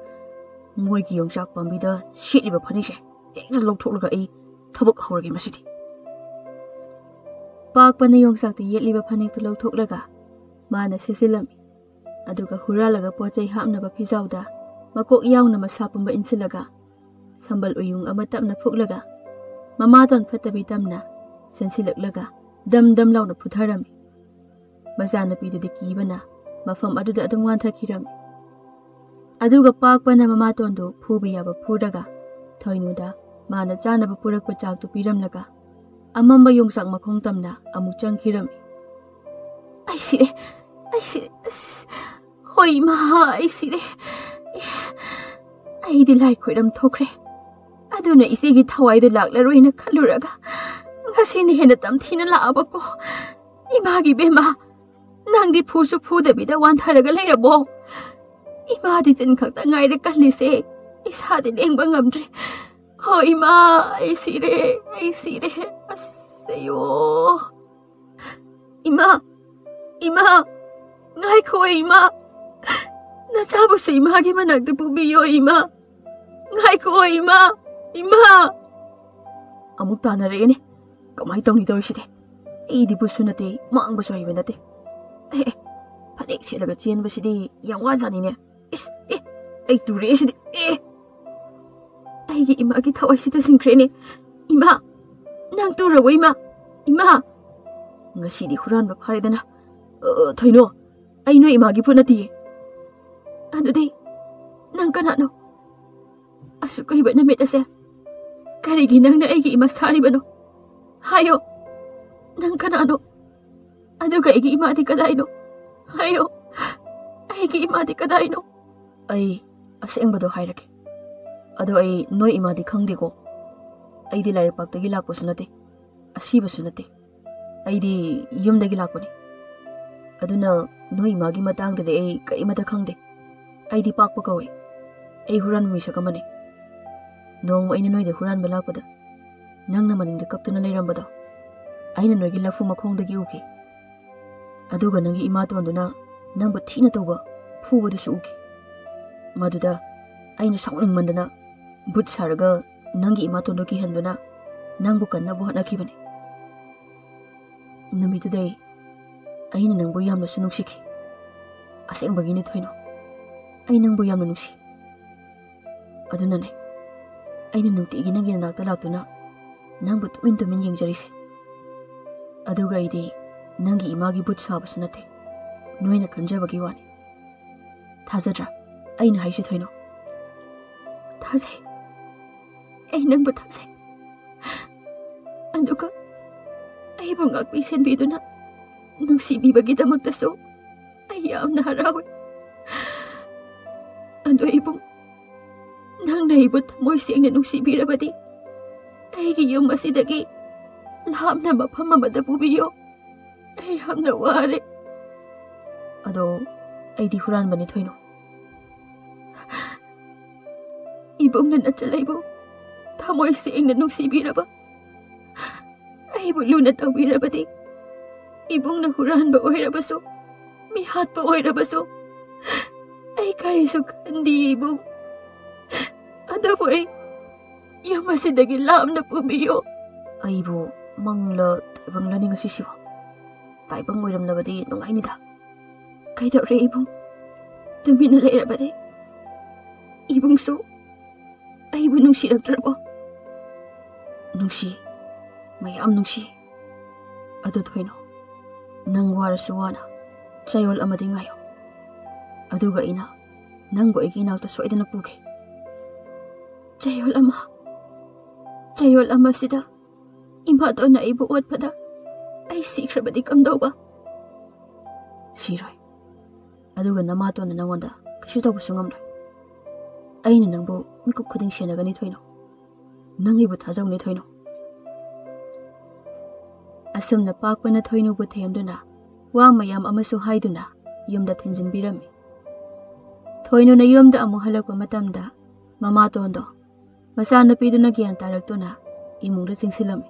ꯃꯣꯏꯒꯤ ꯌꯣꯡꯆꯥꯛ ꯄꯥꯝꯕꯤꯗ ꯁꯦꯠꯂꯤꯕ ꯐꯅꯦꯛꯁꯦ ꯍꯦꯛꯇ ꯂꯧꯊꯣꯛꯂꯒ ꯑꯩ ꯊꯕꯛ ꯍꯧꯔꯒꯦ ꯃꯁꯤꯗꯤ꯫ ꯄꯥꯛꯄꯅ ꯌꯣꯡꯆꯥꯛꯇ ꯌꯦꯠꯂꯤꯕ ꯐꯅꯦꯛꯇꯨ ꯂꯧꯊꯣꯛꯂꯒ ꯃꯥꯅ ꯁꯦꯠꯆꯤꯜꯂꯝꯃꯤ꯫ ꯑꯗꯨꯒ ꯍꯨꯔꯥꯜꯂꯒ ꯄꯣꯠ ꯆꯩ ꯍꯥꯞꯅꯕ ꯐꯤꯖꯥꯎꯗ ꯃꯀꯣꯛ ꯌꯥꯎꯅ ꯃꯁꯥ ꯄꯨꯝꯕ ꯏꯟꯁꯤꯜꯂꯒ ꯁꯝꯕꯜ ꯎꯌꯨꯡ ꯑꯃ ꯇꯞꯅ ꯐꯨꯛꯂꯒ ꯃꯃꯥꯇꯣꯟ ꯐꯠꯇꯕꯤ ꯇꯝꯅ ꯆꯦꯟꯁꯤꯜꯂꯛꯂꯒ ꯗꯝ ꯗꯝ ꯂꯥꯎꯅ ꯐꯨꯊꯔꯝꯃꯤ꯫ ꯃꯆꯥꯅꯨꯄꯤꯗꯨꯗꯤ ꯀꯤꯕꯅ ꯃꯐꯝ ꯑꯗꯨꯗ ꯑꯗꯨꯝ ꯋꯥꯟꯊꯈꯤꯔꯝꯃꯤ꯫ ꯑꯗꯨꯒ ꯄꯥꯛꯄꯅ ꯃꯃꯥꯇꯣꯟꯗꯨ ꯐꯨꯕ ꯌꯥꯕ ꯐꯨꯔꯒ ꯊꯣꯏꯅꯨꯗ ꯃꯥꯅ ꯆꯥꯅꯕ ꯄꯨꯔꯛꯄ ꯆꯥꯛꯇꯨ ꯄꯤꯔꯝꯂꯒ ꯑꯃꯝꯕ ꯌꯣꯡꯆꯥꯛ ꯃꯈꯣꯡ ꯇꯝꯅ ꯑꯃꯨꯛ ꯆꯪꯈꯤꯔꯝꯃꯤ꯫ ꯑꯩ ꯁꯤꯔꯦ, ꯑꯩ ꯁꯤꯔꯦ, ꯑꯁ, ꯍꯣꯏ ꯏꯃꯥ, ꯑꯩ ꯁꯤꯔꯦ꯫ ꯑꯦ, ꯑꯩꯗꯤ ꯂꯥꯏ ꯈꯣꯏꯔꯝ ꯊꯣꯛꯈ꯭ꯔꯦ꯫ ꯑꯗꯨꯅ ꯏꯆꯦꯒꯤ ꯊꯋꯥꯏꯗꯨ ꯂꯥꯛꯂꯔꯣꯏꯅ ꯈꯜꯂꯨꯔꯒ ꯉꯁꯤꯅ ꯍꯦꯟꯅ ꯇꯝꯊꯤꯅ ꯂꯥꯛꯑꯕꯀꯣ꯫ ꯏꯃꯥꯒꯤ ꯕꯦꯝꯃ, ꯅꯪꯗꯤ ꯐꯨꯁꯨ ꯐꯨꯗꯕꯤꯗ ꯋꯥꯟꯊꯔꯒ ꯂꯩꯔꯕꯣ? ꯏꯃꯥꯗꯤ ꯆꯤꯟ ꯈꯛꯇ ꯉꯥꯏꯔꯦ ꯀꯜꯂꯤꯁꯦ, ꯏꯁꯥꯗꯤ ꯂꯦꯡꯕ ꯉꯝꯗ꯭ꯔꯦ꯫ ꯍꯣ ꯏꯃꯥ, ꯑꯩ ꯁꯤꯔꯦ, ꯑꯩ ꯁꯤꯔꯦ꯫ ꯑꯁ, ꯑꯌꯣ꯫ ꯏꯃꯥ, ꯏꯃꯥ, ꯉꯥꯏꯈꯣ ꯏꯃꯥ꯫ ꯅꯆꯥꯕꯨꯁꯨ ꯏꯃꯥꯒꯤ ꯃꯅꯥꯛꯇ ꯄꯨꯕꯤꯌꯣ ꯏꯃꯥ꯫ ꯉꯥꯏꯈꯣ, ꯏꯃꯥ! ꯏꯃꯥ! ꯑꯃꯨꯛ ꯇꯥꯟꯅꯔꯛꯑꯦꯅꯦ꯫ ꯀꯃꯥꯏ ꯇꯧꯅꯤ ꯇꯧꯔꯤꯁꯤꯗꯤ? ꯑꯩꯗꯤ ꯕꯨꯠꯁꯨ ꯅꯠꯇꯦ, ꯃꯥꯡꯕꯁꯨ ꯍꯩꯕ ꯅꯠꯇꯦ꯫ ꯑꯦ, ꯑꯦ, ꯐꯅꯦꯛ ꯁꯦꯠꯂꯒ ꯆꯦꯟꯕꯁꯤꯗꯤ ꯌꯥꯝ ꯋꯥꯖꯥꯅꯤꯅꯦ꯫ ꯏꯁ, ꯑꯦ, ꯑꯩ ꯇꯨꯔꯦ ꯁꯤꯗꯤ꯫ ꯑꯦ! ꯑꯩꯒꯤ ꯏꯃꯥꯒꯤ ꯊꯋꯥꯏꯁꯤ ꯇꯨꯁꯤꯟꯈ꯭ꯔꯦꯅꯦ꯫ ꯏꯃꯥ! ꯅꯪ ꯇꯨꯔꯕꯣ, ꯏꯃꯥ? ꯏꯃꯥ! ꯉꯁꯤꯗꯤ ꯍꯨꯔꯥꯟꯕ ꯐꯥꯔꯦꯗꯅ꯫ ꯑ, ꯊꯣꯏꯅꯣ, ꯑꯩ ꯅꯣꯏ ꯏꯃꯥꯒꯤ ꯄꯣꯠ ꯅꯠꯇꯤꯌꯦ꯫ ꯑꯗꯨꯗꯤ ꯅꯪ ꯀꯅꯥꯅꯣ? ꯑꯁꯨꯛ ꯀꯨꯏꯕ ꯅꯨꯃꯤꯠ ꯑꯁꯦ ꯀꯔꯤꯒꯤ ꯅꯪꯅ ꯑꯩꯒꯤ ꯏꯃꯥ ꯁꯥꯔꯤꯕꯅꯣ? ꯍꯥꯏꯌꯣ, ꯅꯪ ꯀꯅꯥꯅꯣ? ꯑꯗꯨꯒ ꯑꯩꯒꯤ ꯏꯃꯥꯗꯤ ꯀꯗꯥꯏꯅꯣ? ꯍꯥꯏꯌꯣ, ꯑꯩꯒꯤ ꯏꯃꯥꯗꯤ ꯀꯗꯥꯏꯅꯣ? ꯑꯩ ꯑꯁꯦꯡꯕꯗꯣ ꯍꯥꯏꯔꯒꯦ꯫ ꯑꯗꯣ ꯑꯩ ꯅꯣꯏ ꯏꯃꯥꯗꯤ ꯈꯪꯗꯦꯀꯣ꯫ ꯑꯩꯗꯤ ꯂꯥꯏꯔꯩꯄꯥꯛꯇꯒꯤ ꯂꯥꯛꯄꯁꯨ ꯅꯠꯇꯦ, ꯑꯁꯤꯕꯁꯨ ꯅꯠꯇꯦ꯫ ꯑꯩꯗꯤ ꯌꯨꯝꯗꯒꯤ ꯂꯥꯛꯄꯅꯤ꯫ ꯑꯗꯨꯅ ꯅꯣꯏ ꯏꯃꯥꯒꯤ ꯃꯇꯥꯡꯗꯗꯤ ꯑꯩ ꯀꯔꯤꯃꯠꯇ ꯈꯪꯗꯦ꯫ ꯑꯩꯗꯤ ꯄꯥꯛꯄ ꯀꯧꯏ꯫ ꯑꯩ ꯍꯨꯔꯥꯟꯕ ꯃꯤꯁꯛ ꯑꯃꯅꯤ꯫ ꯅꯣꯡꯃ ꯑꯩꯅ ꯅꯣꯏꯗ ꯍꯨꯔꯥꯟꯕ ꯂꯥꯛꯄꯗ, ꯅꯪꯅ ꯃꯅꯤꯡꯗ ꯀꯞꯇꯨꯅ ꯂꯩꯔꯝꯕꯗꯣ ꯑꯩꯅ ꯅꯣꯏꯒꯤ ꯂꯐꯨ ꯃꯈꯣꯡꯗꯒꯤ ꯎꯈꯤ꯫ ꯑꯗꯨꯒ ꯅꯪꯒꯤ ꯏꯃꯥꯇꯣꯟꯗꯨꯅ ꯅꯪꯕꯨ ꯊꯤꯅ ꯇꯧꯕ, ꯐꯨꯕꯗꯨꯁꯨ ꯎꯈꯤ꯫ ꯃꯗꯨꯗ ꯑꯩꯅ ꯁꯥꯎꯅꯤꯡꯃꯟꯗꯅ ꯕꯨꯠ ꯁꯥꯔꯒ ꯅꯪꯒꯤ ꯏꯃꯥꯇꯣꯟꯗꯨ ꯀꯤꯍꯟꯗꯨꯅ ꯅꯪꯕꯨ ꯀꯟꯅꯕ ꯍꯣꯠꯅꯈꯤꯕꯅꯤ꯫ ꯅꯨꯃꯤꯠꯇꯨꯗꯩ ꯑꯩꯅ ꯅꯪꯕꯨ ꯌꯥꯝꯅꯁꯨ ꯅꯨꯡꯁꯤꯈꯤ꯫ ꯑꯁꯦꯡꯕꯒꯤꯅꯤ ꯊꯣꯏꯅꯣ, ꯑꯩ ꯅꯪꯕꯨ ꯌꯥꯝꯅ ꯅꯨꯡꯁꯤ꯫ ꯑꯗꯨꯅꯅꯦ ꯑꯩꯅ ꯅꯨꯡꯇꯤꯒꯤ ꯅꯪꯒꯤ ꯅꯅꯥꯛꯇ ꯂꯥꯛꯇꯨꯅ ꯅꯪꯕꯨ ꯇꯨꯃꯤꯟ ꯇꯨꯃꯤꯟ ꯌꯦꯡꯖꯔꯤꯁꯦ꯫ ꯑꯗꯨꯒ ꯑꯩꯗꯤ ꯅꯪꯒꯤ ꯏꯃꯥꯒꯤ ꯕꯨꯠ ꯁꯥꯕꯁꯨ ꯅꯠꯇꯦ, ꯅꯣꯏꯅ ꯈꯟꯖꯕꯒꯤ ꯋꯥꯅꯤ꯫ ꯊꯥꯖꯗ꯭ꯔꯥ ꯑꯩꯅ ꯍꯥꯏꯁꯤ ꯊꯣꯏꯅꯣ? ꯊꯥꯖꯩ꯫ ꯑꯩ ꯅꯪꯕꯨ ꯊꯥꯖꯩ꯫ ꯑꯗꯨꯒ ꯑꯩꯕꯨ ꯉꯥꯛꯄꯤ ꯁꯦꯟꯕꯤꯗꯨꯅ ꯅꯨꯡꯁꯤꯕꯤꯕꯒꯤꯗꯃꯛꯇꯁꯨ ꯑꯩ ꯌꯥꯝꯅ ꯍꯔꯥꯎꯏ꯫ ꯑꯗꯣ ꯏꯕꯨꯡ, ꯅꯪꯅ ꯑꯩꯕꯨ ꯊꯃꯣꯏ ꯁꯦꯡꯅ ꯅꯨꯡꯁꯤꯕꯤꯔꯕꯗꯤ ꯑꯩꯒꯤ ꯌꯨꯝ ꯑꯁꯤꯗꯒꯤ ꯂꯥꯞꯅ ꯃꯐꯝ ꯑꯃꯗ ꯄꯨꯕꯤꯌꯣ꯫ ꯑꯩ ꯌꯥꯝꯅ ꯋꯥꯔꯦ꯫ ꯑꯗꯣ ꯑꯩꯗꯤ ꯍꯨꯔꯥꯟꯕꯅꯤ ꯊꯣꯏꯅꯣ꯫ ꯏꯕꯨꯡꯅ ꯅꯆꯜ ꯑꯩꯕꯨ ꯊꯃꯣꯏ ꯁꯦꯡꯅ ꯅꯨꯡꯁꯤꯕꯤꯔꯕ, ꯑꯩꯕꯨ ꯂꯨꯅ ꯇꯧꯕꯤꯔꯕꯗꯤ, ꯏꯕꯨꯡꯅ ꯍꯨꯔꯥꯟꯕ ꯑꯣꯏꯔꯕꯁꯨ, ꯃꯤꯍꯥꯠꯄ ꯑꯣꯏꯔꯕꯁꯨ, ꯑꯩ ꯀꯔꯤꯁꯨ ꯈꯟꯗꯦ ꯏꯕꯨꯡ꯫ ꯑꯗꯨꯕꯨ ꯑꯩ ꯌꯨꯝ ꯑꯁꯤꯗꯒꯤ ꯂꯥꯞꯅ ꯄꯨꯕꯤꯌꯨ꯫ ꯑꯩꯕꯨ ꯃꯪꯂ ꯇꯥꯏꯕꯪꯂꯅꯤ ꯉꯁꯤꯁꯤꯕꯣ? ꯇꯥꯏꯕꯪ ꯑꯣꯏꯔꯝꯂꯕꯗꯤ ꯅꯨꯡꯉꯥꯏꯅꯤꯗ꯫ ꯀꯩꯗꯧꯔꯦ ꯏꯕꯨꯡ? ꯇꯨꯃꯤꯟꯅ ꯂꯩꯔꯕꯗꯤ? ꯏꯕꯨꯡꯁꯨ ꯑꯩꯕꯨ ꯅꯨꯡꯁꯤꯔꯛꯇ꯭ꯔꯕꯣ? ꯅꯨꯡꯁꯤ, ꯃꯌꯥꯝ ꯅꯨꯡꯁꯤ꯫ ꯑꯗꯨ ꯊꯣꯏꯅꯣ, ꯅꯪ ꯋꯥꯔꯁꯨ ꯋꯥꯅ ꯆꯌꯣꯜ ꯑꯃꯗꯤ ꯉꯥꯏꯌꯣ꯫ ꯑꯗꯨꯒ ꯑꯩꯅ ꯅꯪꯕꯨ ꯑꯩꯒꯤ ꯏꯅꯥꯛꯇ ꯁꯣꯏꯗꯅ ꯄꯨꯒꯦ꯫ ꯆꯌꯣꯜ ꯑꯃ, ꯆꯌꯣꯜ ꯑꯃꯁꯤꯗ ꯏꯃꯥꯇꯣꯟꯅ ꯑꯩꯕꯨ ꯑꯣꯠꯄꯗ ꯑꯩ ꯁꯤꯈ꯭ꯔꯕꯗꯤ ꯀꯝꯗꯧꯕ? ꯁꯤꯔꯣꯏ꯫ ꯑꯗꯨꯒ ꯅꯃꯥꯇꯣꯟꯅ ꯅꯪꯉꯣꯟꯗ ꯀꯩꯁꯨ ꯇꯧꯕꯁꯨ ꯉꯝꯂꯣꯏ꯫ ꯑꯩꯅ ꯅꯪꯕꯨ ꯃꯤꯀꯨꯞ ꯈꯨꯗꯤꯡ ꯁꯦꯟꯅꯒꯅꯤ ꯊꯣꯏꯅꯣ꯫ ꯅꯪ ꯑꯩꯕꯨ ꯊꯥꯖꯧꯅꯦ ꯊꯣꯏꯅꯣ꯫ ꯑꯁꯨꯝꯅ ꯄꯥꯛꯄꯅ ꯊꯣꯏꯅꯨꯕꯨ ꯊꯦꯝꯗꯨꯅ ꯋꯥ ꯃꯌꯥꯝ ꯑꯃꯁꯨ ꯍꯥꯏꯗꯨꯅ ꯌꯨꯝꯗ ꯊꯤꯟꯖꯤꯟꯕꯤꯔꯝꯃꯤ꯫ ꯊꯣꯏꯅꯨꯅ ꯌꯨꯝꯗ ꯑꯃꯨꯛ ꯍꯜꯂꯛꯄ ꯃꯇꯝꯗ ꯃꯃꯥꯇꯣꯟꯗꯣ ꯃꯆꯥꯅꯨꯄꯤꯗꯨꯅ ꯒ꯭ꯌꯥꯟ ꯇꯥꯔꯛꯇꯨꯅ ꯏꯃꯨꯡꯗ ꯆꯪꯁꯤꯜꯂꯝꯃꯤ꯫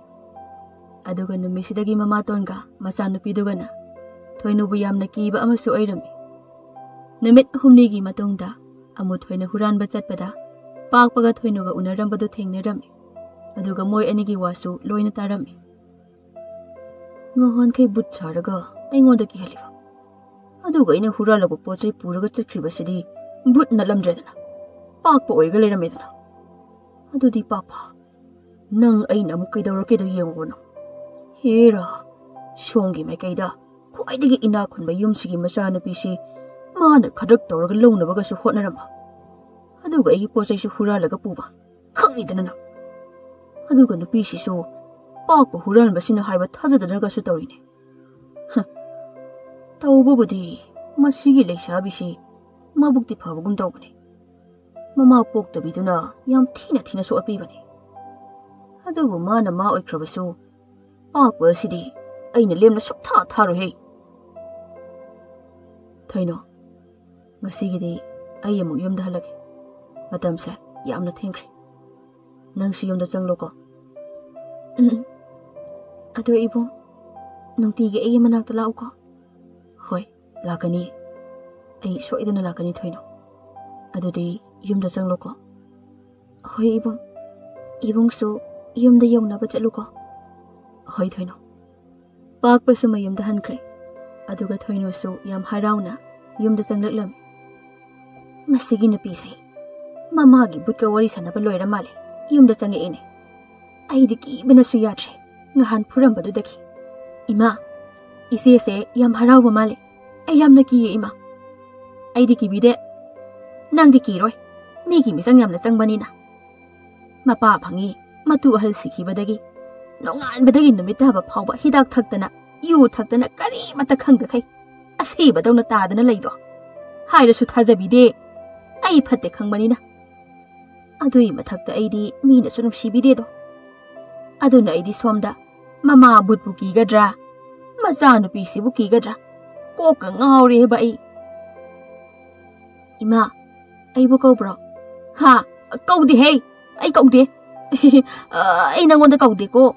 ꯑꯗꯨꯒ ꯅꯨꯃꯤꯠꯁꯤꯗꯒꯤ ꯃꯃꯥꯇꯣꯟꯒ ꯃꯆꯥꯅꯨꯄꯤꯗꯨꯒꯅ ꯊꯣꯏꯅꯨꯕꯨ ꯌꯥꯝꯅ ꯀꯤꯕ ꯑꯃꯁꯨ ꯑꯣꯏꯔꯝꯃꯤ꯫ ꯅꯨꯃꯤꯠ ꯍꯨꯝꯅꯤꯒꯤ ꯃꯇꯨꯡꯗ ꯑꯃꯨ ꯊꯣꯏꯅ ꯍꯨꯔꯥꯟꯕ ꯆꯠꯄꯗ ꯄꯥꯛꯄꯒ ꯊꯣꯏꯅꯨꯒ ꯎꯅꯔꯝꯕꯗꯨ ꯊꯦꯡꯅꯔꯝꯃꯤ꯫ ꯑꯗꯨꯒ ꯃꯣꯏ ꯑꯅꯤꯒꯤ ꯋꯥꯁꯨ ꯂꯣꯏꯅ ꯇꯥꯔꯝꯃꯤ꯫ ꯉꯍꯥꯟꯈꯩ ꯕꯨꯠ ꯁꯥꯔꯒ ꯑꯩꯉꯣꯟꯗ ꯀꯤꯍꯜꯂꯤꯕ, ꯑꯗꯨꯒ ꯑꯩꯅ ꯍꯨꯔꯥꯜꯂꯛꯄ ꯄꯣꯠ ꯆꯩ ꯄꯨꯔꯒ ꯆꯠꯈ꯭ꯔꯤꯕꯁꯤꯗꯤ ꯕꯨꯠ ꯅꯠꯂꯝꯗ꯭ꯔꯦꯗꯅ, ꯄꯥꯛꯄ ꯑꯣꯏꯔꯒ ꯂꯩꯔꯝꯃꯦꯗꯅ꯫ ꯑꯗꯨꯗꯤ ꯄꯥꯛꯄ, ꯅꯪ ꯑꯩꯅ ꯑꯃꯨꯛ ꯀꯩꯗꯧꯔꯛꯀꯦꯗꯣ ꯌꯦꯡꯉꯨꯕꯅꯣ꯫ ꯍꯦꯔꯥ, ꯁꯣꯝꯒꯤ ꯃꯥꯏꯀꯩꯗ ꯈ꯭ꯋꯥꯏꯗꯒꯤ ꯏꯅꯥꯛ ꯈꯨꯟꯕ ꯌꯨꯝꯁꯤꯒꯤ ꯃꯆꯥꯅꯨꯄꯤꯁꯤ ꯃꯥꯅ ꯈꯗ꯭ꯔꯛ ꯇꯧꯔꯒ ꯂꯧꯅꯕꯒꯁꯨ ꯍꯣꯠꯅꯔꯝꯕ, ꯑꯗꯨꯒ ꯑꯩꯒꯤ ꯄꯣꯠ ꯆꯩꯁꯨ ꯍꯨꯔꯥꯜꯂꯒ ꯄꯨꯕ, ꯈꯪꯉꯤꯗꯅ ꯅꯪ꯫ ꯑꯗꯨꯒ ꯅꯨꯄꯤꯁꯤꯁꯨ ꯄꯥꯛꯄ ꯍꯨꯔꯥꯟꯕꯁꯤꯅ ꯍꯥꯏꯕ ꯊꯥꯖꯗꯅꯒꯁꯨ ꯇꯧꯔꯤꯅꯦ꯫ ꯍ, ꯇꯧꯕꯕꯨꯗꯤ ꯃꯁꯤꯒꯤ ꯂꯩꯁꯥꯕꯤꯁꯤ ꯃꯕꯨꯛꯇꯤ ꯐꯕꯒꯨꯝ ꯇꯧꯕꯅꯤ꯫ ꯃꯃꯥ ꯄꯣꯛꯇꯕꯤꯗꯨꯅ ꯌꯥꯝ ꯊꯤꯅ ꯊꯤꯅꯁꯨ ꯑꯣꯠꯄꯤꯕꯅꯤ꯫ ꯑꯗꯨꯕꯨ ꯃꯥꯅ ꯃꯥ ꯑꯣꯏꯈ꯭ꯔꯕꯁꯨ ꯄꯥꯛꯄ ꯑꯁꯤꯗꯤ ꯑꯩꯅ ꯂꯦꯝꯅ ꯁꯨꯛꯊꯥ ꯊꯥꯔꯣꯏꯍꯦ꯫ ꯊꯣꯏꯅꯣ, ꯉꯁꯤꯒꯤꯗꯤ ꯑꯩ ꯑꯃꯨꯛ ꯌꯨꯝꯗ ꯍꯜꯂꯒꯦ꯫ ꯃꯇꯝꯁꯦ ꯌꯥꯝꯅ ꯊꯦꯡꯈ꯭ꯔꯦ꯫ ꯅꯪꯁꯨ ꯌꯨꯝꯗ ꯆꯪꯂꯣꯀꯣ꯫ ꯎꯝ꯫ ꯑꯗꯣ ꯏꯕꯨꯡ, ꯅꯨꯡꯇꯤꯒꯤ ꯑꯩꯒꯤ ꯃꯅꯥꯛꯇ ꯂꯥꯛꯎꯀꯣ꯫ ꯍꯣꯏ, ꯂꯥꯛꯀꯅꯤ꯫ ꯑꯩ ꯁꯣꯏꯗꯅ ꯂꯥꯛꯀꯅꯤ ꯊꯣꯏꯅꯣ꯫ ꯑꯗꯨꯗꯤ ꯌꯨꯝꯗ ꯆꯪꯂꯣꯀꯣ꯫ ꯍꯣꯏ ꯏꯕꯨꯡ, ꯏꯕꯨꯡꯁꯨ ꯌꯨꯝꯗ ꯌꯧꯅꯕ ꯆꯠꯂꯨꯀꯣ꯫ ꯍꯣꯏ ꯊꯣꯏꯅꯨ꯫ ꯄꯥꯛꯄꯁꯨ ꯃꯌꯨꯝꯗ ꯍꯟꯈ꯭ꯔꯦ꯫ ꯑꯗꯨꯒ ꯊꯣꯏꯅꯨꯁꯨ ꯌꯥꯝ ꯍꯔꯥꯎꯅ ꯌꯨꯝꯗ ꯆꯪꯂꯛꯂꯝꯃꯤ꯫ ꯃꯁꯤꯒꯤ ꯅꯨꯄꯤꯁꯦ ꯃꯃꯥꯒꯤ ꯕꯨꯠꯀ ꯋꯥꯔꯤ ꯁꯥꯟꯅꯕ ꯂꯣꯏꯔ ꯃꯥꯜꯂꯦ, ꯌꯨꯝꯗ ꯆꯪꯉꯛꯑꯦꯅꯦ꯫ ꯑꯩꯗꯤ ꯀꯤꯕꯅꯁꯨ ꯌꯥꯗ꯭ꯔꯦ ꯉꯍꯥꯟ ꯐꯨꯔꯝꯕꯗꯨꯗꯒꯤ꯫ ꯏꯃꯥ, ꯏꯆꯦꯁꯦ ꯌꯥꯝ ꯍꯔꯥꯎꯕ ꯃꯥꯜꯂꯦ꯫ ꯑꯩ ꯌꯥꯝꯅ ꯀꯤꯌꯦ ꯏꯃꯥ꯫ ꯑꯩꯗꯤ ꯀꯤꯕꯤꯗꯦ꯫ ꯅꯪꯗꯤ ꯀꯤꯔꯣꯏ, ꯃꯤꯒꯤ ꯃꯤꯆꯪ ꯌꯥꯝꯅ ꯆꯪꯕꯅꯤꯅ꯫ ꯃꯄꯥ ꯐꯪꯉꯤ, ꯃꯇꯨ ꯑꯍꯜ ꯁꯤꯈꯤꯕꯗꯒꯤ ꯅꯣꯡꯉꯥꯟꯕꯗꯒꯤ ꯅꯨꯃꯤꯠ ꯇꯥꯕ ꯐꯥꯎꯕ ꯍꯤꯗꯥꯛ ꯊꯛꯇꯅ, ꯌꯨ ꯊꯛꯇꯅ, ꯀꯔꯤꯃꯠꯇ ꯈꯪꯗꯈꯩ ꯑꯁꯤꯕꯗꯧꯅ ꯇꯥꯗꯅ ꯂꯩꯗꯣ꯫ ꯍꯥꯏꯔꯁꯨ ꯊꯥꯖꯕꯤꯗꯦ꯫ ꯑꯩ ꯐꯠꯇꯦ ꯈꯪꯕꯅꯤꯅ꯫ ꯑꯗꯨꯒꯤ ꯃꯊꯛꯇ ꯑꯩꯗꯤ ꯃꯤꯅꯁꯨ ꯅꯨꯡꯁꯤꯕꯤꯗꯦꯗꯣ꯫ ꯑꯗꯨꯅ ꯑꯩꯗꯤ ꯁꯣꯝꯗ ꯃꯃꯥ ꯕꯨꯠꯄꯨ ꯀꯤꯒꯗ꯭ꯔꯥ, ꯃꯆꯥꯅꯨꯄꯤꯁꯤꯕꯨ ꯀꯤꯒꯗ꯭ꯔꯥ, ꯀꯣꯛꯀ ꯉꯥꯎꯔꯦꯕ ꯑꯩ꯫ ꯏꯃꯥ, ꯑꯩꯕꯨ ꯀꯧꯕ꯭ꯔꯣ? ꯍꯥ? ꯀꯧꯗꯦꯍꯦ, ꯑꯩ ꯀꯧꯗꯦ꯫ ꯑ, ꯑꯩ ꯅꯪꯉꯣꯟꯗ ꯀꯧꯗꯦꯀꯣ꯫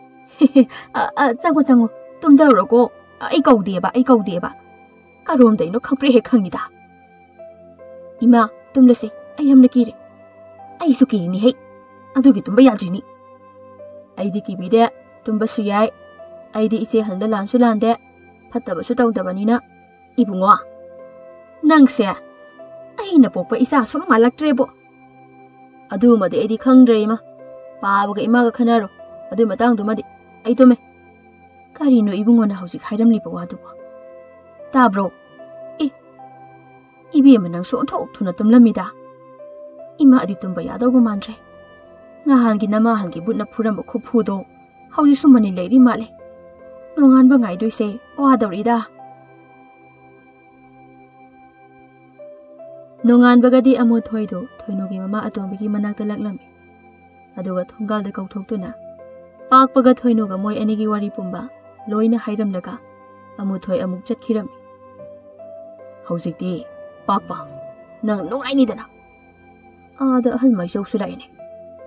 ꯑ, ꯑ, ꯆꯪꯉꯣ, ꯆꯪꯉꯣ, ꯇꯨꯝꯖꯔꯨꯔꯣꯀꯣ꯫ ꯑꯩ ꯀꯧꯗꯦꯕ, ꯑꯩ ꯀꯧꯗꯦꯕ꯫ ꯀꯔꯣꯝꯗꯩꯅꯣ ꯈꯪꯄ꯭ꯔꯦꯛ ꯍꯦꯛ ꯈꯪꯉꯤꯗ꯫ ꯏꯃꯥ, ꯇꯨꯝꯂꯁꯦ, ꯑꯩ ꯌꯥꯝꯅ ꯀꯤꯔꯦ꯫ ꯑꯩꯁꯨ ꯀꯤꯔꯤꯅꯤꯍꯦ, ꯑꯗꯨꯒꯤ ꯇꯨꯝꯕ ꯌꯥꯗ꯭ꯔꯤꯅꯤ꯫ ꯑꯩꯗꯤ ꯀꯤꯕꯤꯗꯦ, ꯇꯨꯝꯕꯁꯨ ꯌꯥꯏ꯫ ꯑꯩꯗꯤ ꯏꯆꯦ ꯍꯟꯗ ꯂꯥꯟꯁꯨ ꯂꯥꯟꯗꯦ, ꯐꯠꯇꯕꯁꯨ ꯇꯧꯗꯕꯅꯤꯅ꯫ ꯏꯕꯨꯡꯉꯣ, ꯅꯪꯁꯦ ꯑꯩꯅ ꯄꯣꯛꯄ ꯏꯆꯥ ꯁꯨꯝ ꯃꯥꯜꯂꯛꯇ꯭ꯔꯦꯕꯣ꯫ ꯑꯗꯨꯃꯗꯤ ꯑꯩꯗꯤ ꯈꯪꯗ꯭ꯔꯦ ꯏꯃꯥ, ꯄꯥꯕꯒ ꯏꯃꯥꯒ ꯈꯟꯅꯔꯣ꯫ ꯑꯗꯨꯏ ꯃꯇꯥꯡꯗꯨꯃꯗꯤ ꯑꯩ ꯇꯨꯝꯃꯦ꯫ ꯀꯔꯤꯅꯣ ꯏꯕꯨꯡꯉꯣꯅ ꯍꯧꯖꯤꯛ ꯍꯥꯏꯔꯝꯂꯤꯕ ꯋꯥꯗꯨꯕꯣ? ꯇꯥꯕ꯭ꯔꯣ? ꯑꯦ, ꯏꯕꯦꯝꯃ, ꯅꯪꯁꯨ ꯑꯣꯟꯊꯣꯛ ꯊꯨꯅ ꯇꯨꯝꯂꯝꯃꯤꯗ꯫ ꯏꯃꯥꯗꯤ ꯇꯨꯝꯕ ꯌꯥꯗꯧꯕ ꯃꯥꯟꯗ꯭ꯔꯦ꯫ ꯅꯍꯥꯟꯒꯤ ꯅꯃꯥꯍꯟꯒꯤ ꯕꯨꯠꯅ ꯐꯨꯔꯝꯕ ꯈꯨꯐꯨꯗꯣ ꯍꯧꯖꯤꯛꯁꯨ ꯃꯅꯤꯜ ꯂꯩꯔꯤ ꯃꯥꯜꯂꯦ꯫ ꯅꯣꯡꯉꯥꯟꯕ ꯉꯥꯏꯗꯣꯏꯁꯦ ꯋꯥꯗꯧꯔꯤꯗ꯫ ꯅꯣꯡꯉꯥꯟꯕꯒꯗꯤ ꯑꯃꯨꯊꯣꯏꯗꯨ ꯊꯣꯏꯅꯨꯒꯤ ꯃꯃꯥ ꯑꯇꯣꯝꯕꯤꯒꯤ ꯃꯅꯥꯛꯇ ꯂꯥꯛꯂꯝꯃꯤ꯫ ꯑꯗꯨꯒ ꯊꯣꯡꯒꯥꯜꯗ ꯀꯧꯊꯣꯛꯇꯨꯅ ꯄꯥꯛꯄꯒ ꯊꯣꯏꯅꯨꯒ ꯃꯣꯏ ꯑꯅꯤꯒꯤ ꯋꯥꯔꯤ ꯄꯨꯝꯕ ꯂꯣꯏꯅ ꯍꯥꯏꯔꯝꯂꯒ ꯑꯃꯨꯊꯣꯏ ꯑꯃꯨꯛ ꯆꯠꯈꯤꯔꯝꯃꯤ꯫ "ꯍꯧꯖꯤꯛꯇꯤ ꯄꯥꯛꯄ, ꯅꯪ ꯅꯨꯡꯉꯥꯏꯅꯤꯗꯅ꯫ ꯑꯥꯗ ꯑꯍꯜ ꯃꯥꯏꯆꯧꯁꯨ ꯂꯥꯛꯏꯅꯦ꯫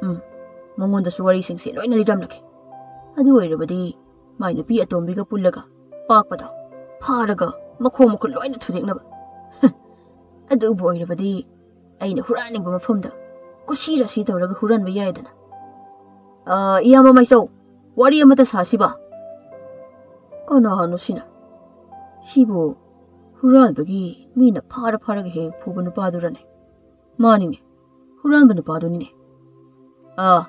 ꯎꯝ, ꯃꯉꯣꯟꯗꯁꯨ ꯋꯥꯔꯤꯁꯤꯡꯁꯦ ꯂꯣꯏꯅ ꯂꯤꯔꯝꯂꯒꯦ꯫ ꯑꯗꯨ ꯑꯣꯏꯔꯕꯗꯤ ꯃꯥꯏ ꯅꯨꯄꯤ ꯑꯇꯣꯝꯕꯤꯒ ꯄꯨꯜꯂꯒ ꯄꯥꯛꯄꯗꯣ ꯐꯥꯔꯒ ꯃꯈꯣꯡ ꯃꯈꯨꯠ ꯂꯣꯏꯅ ꯊꯨꯗꯦꯛꯅꯕ꯫ ꯑꯗꯨꯕꯨ ꯑꯣꯏꯔꯕꯗꯤ ꯑꯩꯅ ꯍꯨꯔꯥꯟꯅꯤꯡꯕ ꯃꯐꯝꯗ ꯀꯨꯁꯤ ꯔꯥꯁꯤ ꯇꯧꯔꯒ ꯍꯨꯔꯥꯟꯕ ꯌꯥꯏꯗꯅ꯫ "ꯑ, ꯏꯌꯥꯝꯕ ꯃꯥꯏꯆꯧ, ꯋꯥꯔꯤ ꯑꯃꯇ ꯁꯥꯁꯤꯕ?" "ꯀꯅꯥꯅꯣ ꯁꯤꯅ? ꯁꯤꯕꯨ ꯍꯨꯔꯥꯟꯕꯒꯤ ꯃꯤꯅ ꯐꯥꯔ ꯐꯥꯔꯒ ꯍꯦꯛ ꯐꯨꯕ ꯅꯨꯄꯥꯗꯨꯔꯅꯦ?" "ꯃꯥꯅꯤꯅꯦ, ꯍꯨꯔꯥꯟꯕ ꯅꯨꯄꯥꯗꯨꯅꯤꯅꯦ꯫ ꯑꯥ,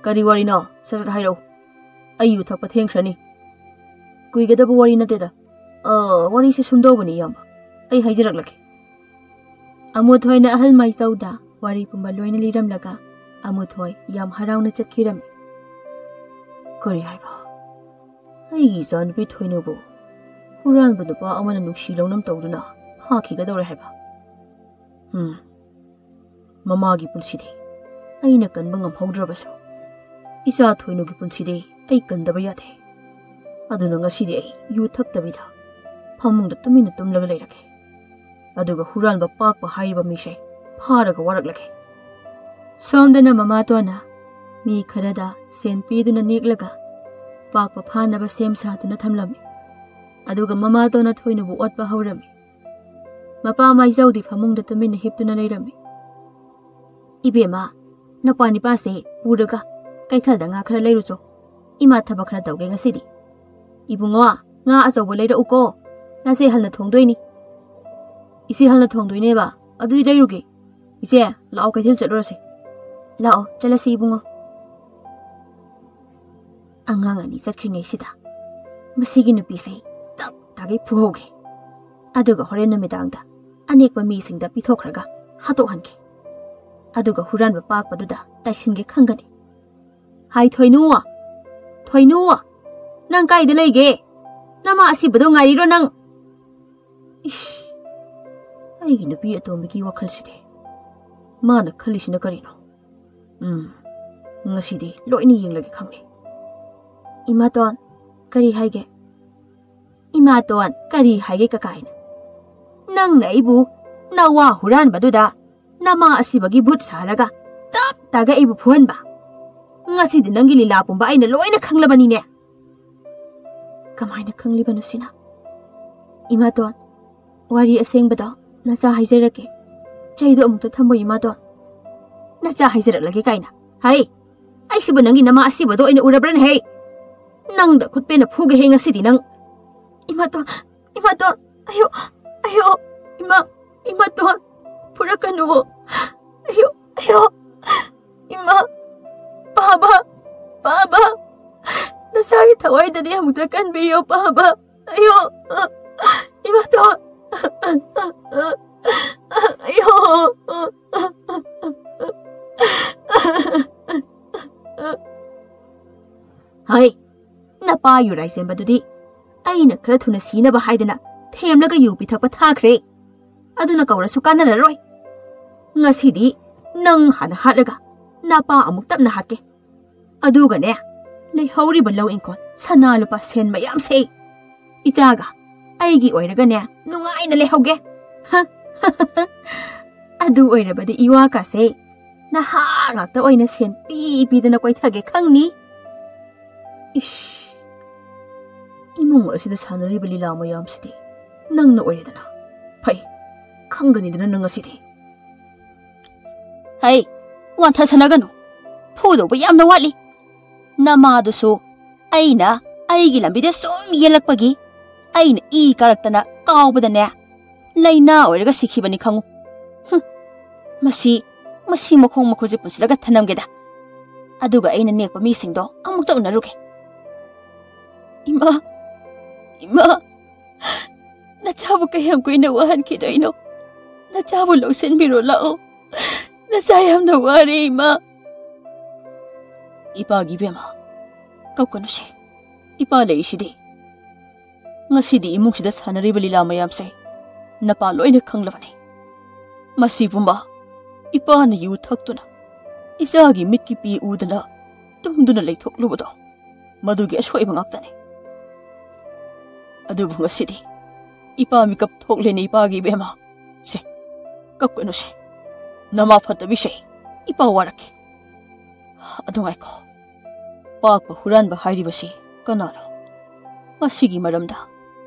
ꯀꯔꯤ ꯋꯥꯔꯤꯅꯣ? ꯁꯠ ꯁꯠ ꯍꯥꯏꯔꯛꯎ꯫ ꯑꯩ ꯌꯨ ꯊꯛꯄ ꯊꯦꯡꯈ꯭ꯔꯅꯤ꯫" "ꯀꯨꯏꯒꯗꯕ ꯋꯥꯔꯤ ꯅꯠꯇꯦꯗ꯫ ꯑꯥ, ꯋꯥꯔꯤꯁꯦ ꯁꯨꯝꯗꯧꯕꯅꯤ, ꯏꯌꯥꯝꯕ꯫ ꯑꯩ ꯍꯥꯏꯖꯔꯛꯂꯒꯦ꯫" ꯑꯃꯨꯊꯣꯏꯅ ꯑꯍꯜ ꯃꯥꯏꯆꯧꯗ ꯋꯥꯔꯤ ꯄꯨꯝꯕ ꯂꯣꯏꯅ ꯂꯤꯔꯝꯂꯒ ꯑꯃꯨꯊꯣꯏ ꯌꯥꯝ ꯍꯔꯥꯎꯅ ꯆꯠꯈꯤꯔꯝꯃꯤ꯫ "ꯀꯔꯤ ꯍꯥꯏꯕ? ꯑꯩꯒꯤ ꯏꯆꯥꯅꯨꯄꯤ ꯊꯣꯏꯅꯨꯕꯨ ꯍꯨꯔꯥꯟꯕ ꯅꯨꯄꯥ ꯑꯃꯅ ꯅꯨꯡꯁꯤ ꯂꯧꯅꯝ ꯇꯧꯗꯨꯅ ꯐꯥꯈꯤꯒꯗꯧꯔꯦ ꯍꯥꯏꯕ? ꯎꯝ, ꯃꯃꯥꯒꯤ ꯄꯨꯟꯁꯤꯗꯤ ꯑꯩꯅ ꯀꯟꯕ ꯉꯝꯍꯧꯗ꯭ꯔꯕꯁꯨ, ꯏꯆꯥ ꯊꯣꯏꯅꯨꯒꯤ ꯄꯨꯟꯁꯤꯗꯤ ꯑꯩ ꯀꯟꯗꯕ ꯌꯥꯗꯦ꯫ ꯑꯗꯨꯅ ꯉꯁꯤꯗꯤ ꯑꯩ ꯌꯨ ꯊꯛꯇꯕꯤꯗ ꯐꯃꯨꯡꯗ ꯇꯨꯃꯤꯟꯅ ꯇꯨꯝꯂꯒ ꯂꯩꯔꯒꯦ꯫ ꯑꯗꯨꯒ ꯍꯨꯔꯥꯟꯕ ꯄꯥꯛꯄ ꯍꯥꯏꯔꯤꯕ ꯃꯤꯁꯦ ꯐꯥꯔꯒ ꯋꯥꯔꯛꯂꯒꯦ꯫" ꯁꯣꯝꯗꯅ ꯃꯃꯥꯇꯣꯟꯅ ꯃꯤ ꯈꯔꯗ ꯁꯦꯟ ꯄꯤꯗꯨꯅ ꯅꯦꯛꯂꯒ ꯄꯥꯛꯄ ꯐꯥꯅꯕ ꯁꯦꯝ ꯁꯥꯗꯨꯅ ꯊꯝꯂꯝꯃꯤ꯫ ꯑꯗꯨꯒ ꯃꯃꯥꯇꯣꯟꯅ ꯊꯣꯏꯅꯨꯕꯨ ꯑꯣꯠꯄ ꯍꯧꯔꯝꯃꯤ꯫ ꯃꯄꯥ ꯃꯥꯏꯖꯧꯗꯤ ꯐꯃꯨꯡꯗ ꯇꯨꯃꯤꯟꯅ ꯍꯤꯞꯇꯨꯅ ꯂꯩꯔꯝꯃꯤ꯫ "ꯏꯕꯦꯝꯃ, ꯅꯄꯥ ꯅꯤꯄꯥꯁꯦ ꯄꯨꯔꯒ ꯀꯩꯊꯦꯜꯗ ꯉꯥ ꯈꯔ ꯂꯩꯔꯨꯆꯣ꯫ ꯏꯃꯥ ꯊꯕꯛ ꯈꯔ ꯇꯧꯒꯦ ꯉꯁꯤꯗꯤ꯫" "ꯏꯕꯨꯡꯉꯣ, ꯉꯥ ꯑꯆꯧꯕ ꯂꯩꯔꯛꯎꯀꯣ꯫ ꯅꯆꯦ ꯍꯜꯅ ꯊꯣꯡꯗꯣꯏꯅꯤ꯫" "ꯏꯆꯦ ꯍꯜꯅ ꯊꯣꯡꯗꯣꯏꯅꯦꯕ? ꯑꯗꯨꯗꯤ ꯂꯩꯔꯨꯒꯦ꯫ ꯏꯆꯦ, ꯂꯥꯛꯑꯣ, ꯀꯩꯊꯦꯜ ꯆꯠꯂꯨꯔꯁꯦ꯫" "ꯂꯥꯛꯑꯣ, ꯆꯠꯂꯁꯤ ꯏꯕꯨꯡꯉꯣ꯫" ꯑꯉꯥꯡ ꯑꯅꯤ ꯆꯠꯈ꯭ꯔꯤꯉꯩꯁꯤꯗ ꯃꯁꯤꯒꯤ ꯅꯨꯄꯤꯁꯦ ꯇꯞ ꯇꯥꯒꯩ ꯐꯨꯍꯧꯒꯦ꯫ ꯑꯗꯨꯒ ꯍꯣꯔꯦꯟ ꯅꯨꯃꯤꯗꯥꯡꯗ ꯑꯅꯦꯛꯄ ꯃꯤꯁꯤꯡꯗ ꯄꯤꯊꯣꯛꯈ꯭ꯔꯒ ꯍꯥꯠꯇꯣꯛꯍꯟꯒꯦ꯫ ꯑꯗꯨꯒ ꯍꯨꯔꯥꯟꯕ ꯄꯥꯛꯄꯗꯨꯗ ꯇꯥꯏꯁꯤꯟꯒꯦ ꯈꯪꯒꯅꯤ꯫ "ꯍꯥꯏ ꯊꯣꯏꯅꯨ! ꯊꯣꯏꯅꯨ! ꯅꯪ ꯀꯥꯏꯗ ꯂꯩꯒꯦ? ꯅꯃꯥ ꯑꯁꯤꯕꯗꯣ ꯉꯥꯏꯔꯤꯔꯣ ꯅꯪ?" ꯏꯁ! ꯑꯩꯒꯤ ꯅꯨꯄꯤ ꯑꯇꯣꯝꯕꯤꯒꯤ ꯋꯥꯈꯜꯁꯤꯗꯤ꯫ ꯃꯥꯅ ꯈꯜꯂꯤꯁꯤꯅ ꯀꯔꯤꯅꯣ? ꯎꯝ, ꯉꯁꯤꯗꯤ ꯂꯣꯏꯅ ꯌꯦꯡꯂꯒꯦ ꯈꯪꯅꯤ꯫ "ꯏꯃꯥꯇꯣꯟ, ꯀꯔꯤ ꯍꯥꯏꯒꯦ?" "ꯏꯃꯥꯇꯣꯟ, ꯀꯔꯤ ꯍꯥꯏꯒꯦ ꯀꯀꯥꯏꯅ? ꯅꯪꯅ ꯑꯩꯕꯨ ꯅꯋꯥ ꯍꯨꯔꯥꯟꯕꯗꯨꯗ ꯅꯃꯥ ꯑꯁꯤꯕꯒꯤ ꯚꯨꯠ ꯁꯥꯍꯜꯂꯒ ꯇꯞ ꯇꯥꯒ ꯑꯩꯕꯨ ꯐꯨꯍꯟꯕ꯫ ꯉꯁꯤꯗꯤ ꯅꯪꯒꯤ ꯂꯤꯂꯥ ꯄꯨꯝꯕ ꯑꯩꯅ ꯂꯣꯏꯅ ꯈꯪꯂꯕꯅꯤꯅꯦ꯫" "ꯀꯃꯥꯏꯅ ꯈꯪꯂꯤꯕꯅꯣ ꯁꯤꯅ?" "ꯏꯃꯥꯇꯣꯟ, ꯋꯥꯔꯤ ꯑꯁꯦꯡꯕꯗꯣ ꯅꯆꯥ ꯍꯥꯏꯖꯔꯛꯀꯦ꯫ ꯆꯩꯗꯣ ꯑꯃꯨꯛꯇ ꯊꯝꯃꯣ ꯏꯃꯥꯇꯣꯟ꯫" ꯅꯆꯥ ꯍꯥꯏꯖꯔꯛꯂꯒꯦ ꯀꯥꯏꯅ꯫ ꯍꯩ, ꯑꯩꯁꯤꯕꯨ ꯅꯪꯒꯤ ꯅꯃꯥ ꯑꯁꯤꯕꯗꯣ ꯑꯣꯏꯅ ꯎꯔꯕ꯭ꯔꯅꯦ? ꯍꯩ, ꯅꯪꯗ ꯈꯨꯠ ꯄꯦꯟꯅ ꯐꯨꯒꯦ ꯍꯦ ꯉꯁꯤꯗꯤ ꯅꯪ꯫ ꯏꯃꯥꯇꯣꯟ, ꯏꯃꯥꯇꯣꯟ, ꯑꯌꯣ, ꯑꯌꯣ, ꯏꯃꯥ, ꯏꯃꯥꯇꯣꯟ, ꯐꯨꯔꯛꯀꯅꯨ꯫ ꯑꯌꯣ, ꯑꯌꯣ, ꯏꯃꯥ, ꯄꯥꯕ, ꯄꯥꯕ, ꯅꯁꯥꯒꯤ ꯊꯋꯥꯏꯗꯗꯤ ꯑꯃꯨꯛꯇ ꯀꯟꯕꯤꯌꯣ, ꯄꯥꯕ꯫ ꯑꯌꯣ, ꯏꯃꯥꯇꯣꯟ, ꯑꯌꯣ꯫ ꯍꯩ, ꯅꯄꯥ ꯌꯨꯔꯥꯏ ꯆꯦꯟꯕꯗꯨꯗꯤ ꯑꯩꯅ ꯈꯔ ꯊꯨꯅ ꯁꯤꯅꯕ ꯍꯥꯏꯗꯅ ꯊꯦꯝꯂꯒ ꯌꯨ ꯄꯤꯊꯛꯄ ꯊꯥꯈ꯭ꯔꯦ꯫ ꯑꯗꯨꯅ ꯀꯧꯔꯁꯨ ꯀꯥꯟꯅꯔꯔꯣꯏ꯫ ꯉꯁꯤꯗꯤ ꯅꯪ ꯍꯥꯟꯅ ꯍꯥꯠꯂꯒ ꯅꯄꯥ ꯑꯃꯨꯛ ꯇꯞꯅ ꯍꯥꯠꯀꯦ꯫ ꯑꯗꯨꯒꯅꯦ, ꯂꯩꯍꯧꯔꯤꯕ ꯂꯧ ꯏꯪꯈꯣꯜ, ꯁꯅꯥ ꯂꯨꯄꯥ, ꯁꯦꯟ ꯃꯌꯥꯝꯁꯦ ꯏꯆꯥꯒ ꯑꯩꯒꯤ ꯑꯣꯏꯔꯒꯅꯦ ꯅꯨꯡꯉꯥꯏꯅ ꯂꯩꯍꯧꯒꯦ꯫ ꯍ, ꯑꯗꯨ ꯑꯣꯏꯔꯕꯗꯤ ꯏꯋꯥ ꯀꯥꯁꯦ ꯅꯍꯥ ꯉꯥꯛꯇ ꯑꯣꯏꯅ ꯁꯦꯟ ꯄꯤ ꯄꯤꯗꯅ ꯀꯣꯏꯊꯒꯦ ꯈꯪꯅꯤ꯫ ꯏꯁ, ꯏꯃꯨꯡ ꯑꯁꯤꯗ ꯁꯥꯟꯅꯔꯤꯕ ꯂꯤꯂꯥ ꯃꯌꯥꯝꯁꯤꯗꯤ ꯅꯪꯅ ꯑꯣꯏꯔꯦꯗꯅ꯫ ꯐꯩ, ꯈꯪꯒꯅꯤꯗꯅ ꯅꯪ ꯉꯁꯤꯗꯤ꯫ ꯍꯩ, ꯋꯥꯟꯊꯁꯅꯒꯅꯨ꯫ ꯐꯨꯗꯧꯕ ꯌꯥꯝꯅ ꯋꯥꯠꯂꯤ꯫ ꯅꯃꯥꯗꯨꯁꯨ ꯑꯩꯅ ꯑꯩꯒꯤ ꯂꯝꯕꯤꯗ ꯁꯨꯝ ꯌꯦꯜꯂꯛꯄꯒꯤ ꯑꯩꯅ ꯏ ꯀꯥꯔꯛꯇꯅ ꯀꯥꯎꯕꯗꯅꯦ, ꯂꯥꯏꯅꯥ ꯑꯣꯏꯔꯒ ꯁꯤꯈꯤꯕꯅꯤ ꯈꯪꯉꯨ꯫ ꯍꯨꯝ, ꯃꯁꯤ, ꯃꯁꯤ ꯃꯈꯣꯡ ꯃꯈꯨꯠꯁꯦ ꯄꯨꯟꯁꯤꯜꯂꯒ ꯊꯅꯝꯒꯦꯗ꯫ ꯑꯗꯨꯒ ꯑꯩꯅ ꯅꯦꯛꯄ ꯃꯤꯁꯤꯡꯗꯣ ꯑꯃꯨꯛꯇ ꯎꯅꯔꯨꯒꯦ꯫ ꯏꯃꯥ, ꯏꯃꯥ, ꯅꯆꯥꯕꯨ ꯀꯌꯥꯝ ꯀꯨꯏꯅ ꯋꯥꯍꯟꯈꯤꯗꯣꯏꯅꯣ? ꯅꯆꯥꯕꯨ ꯂꯧꯁꯤꯟꯕꯤꯔꯣ ꯂꯥꯛꯑꯣ꯫ ꯅꯆꯥ ꯌꯥꯝꯅ ꯋꯥꯔꯦ, ꯏꯃꯥ꯫ ꯏꯄꯥꯒꯤ ꯏꯕꯦꯝꯃ, ꯀꯞꯀꯅꯨꯁꯦ꯫ ꯏꯄꯥ ꯂꯩꯔꯤꯁꯤꯗꯤ꯫ ꯉꯁꯤꯗꯤ ꯏꯃꯨꯡꯁꯤꯗ ꯁꯥꯟꯅꯔꯤꯕ ꯂꯤꯂꯥ ꯃꯌꯥꯝꯁꯦ ꯅꯄꯥ ꯂꯣꯏꯅ ꯈꯪꯂꯕꯅꯤ꯫ ꯃꯁꯤ ꯄꯨꯝꯕ ꯏꯄꯥꯅ ꯌꯨ ꯊꯛꯇꯨꯅ ꯏꯆꯥꯒꯤ ꯃꯤꯠꯀꯤ ꯄꯤ ꯎꯗꯅ ꯇꯨꯝꯗꯨꯅ ꯂꯩꯊꯣꯛꯂꯨꯕꯗꯣ, ꯃꯗꯨꯒꯤ ꯑꯁꯣꯏꯕ ꯉꯥꯛꯇꯅꯤ꯫ ꯑꯗꯨꯕꯨ ꯉꯁꯤꯗꯤ ꯏꯄꯥ ꯃꯤꯀꯞ ꯊꯣꯛꯂꯦꯅꯦ, ꯏꯄꯥꯒꯤ ꯏꯕꯦꯝꯃ꯫ ꯁꯦ, ꯀꯞꯀꯅꯨꯁꯦ꯫ ꯅꯃꯥ ꯐꯠꯇꯕꯤꯁꯦ, ꯏꯄꯥ ꯋꯥꯔꯛꯀꯦ꯫ ꯑꯗꯨ ꯉꯥꯏꯈꯣ꯫ ꯄꯥꯛꯄ ꯍꯨꯔꯥꯟꯕ ꯍꯥꯏꯔꯤꯕꯁꯤ ꯀꯅꯥꯅꯣ? ꯃꯁꯤꯒꯤ ꯃꯔꯝꯗ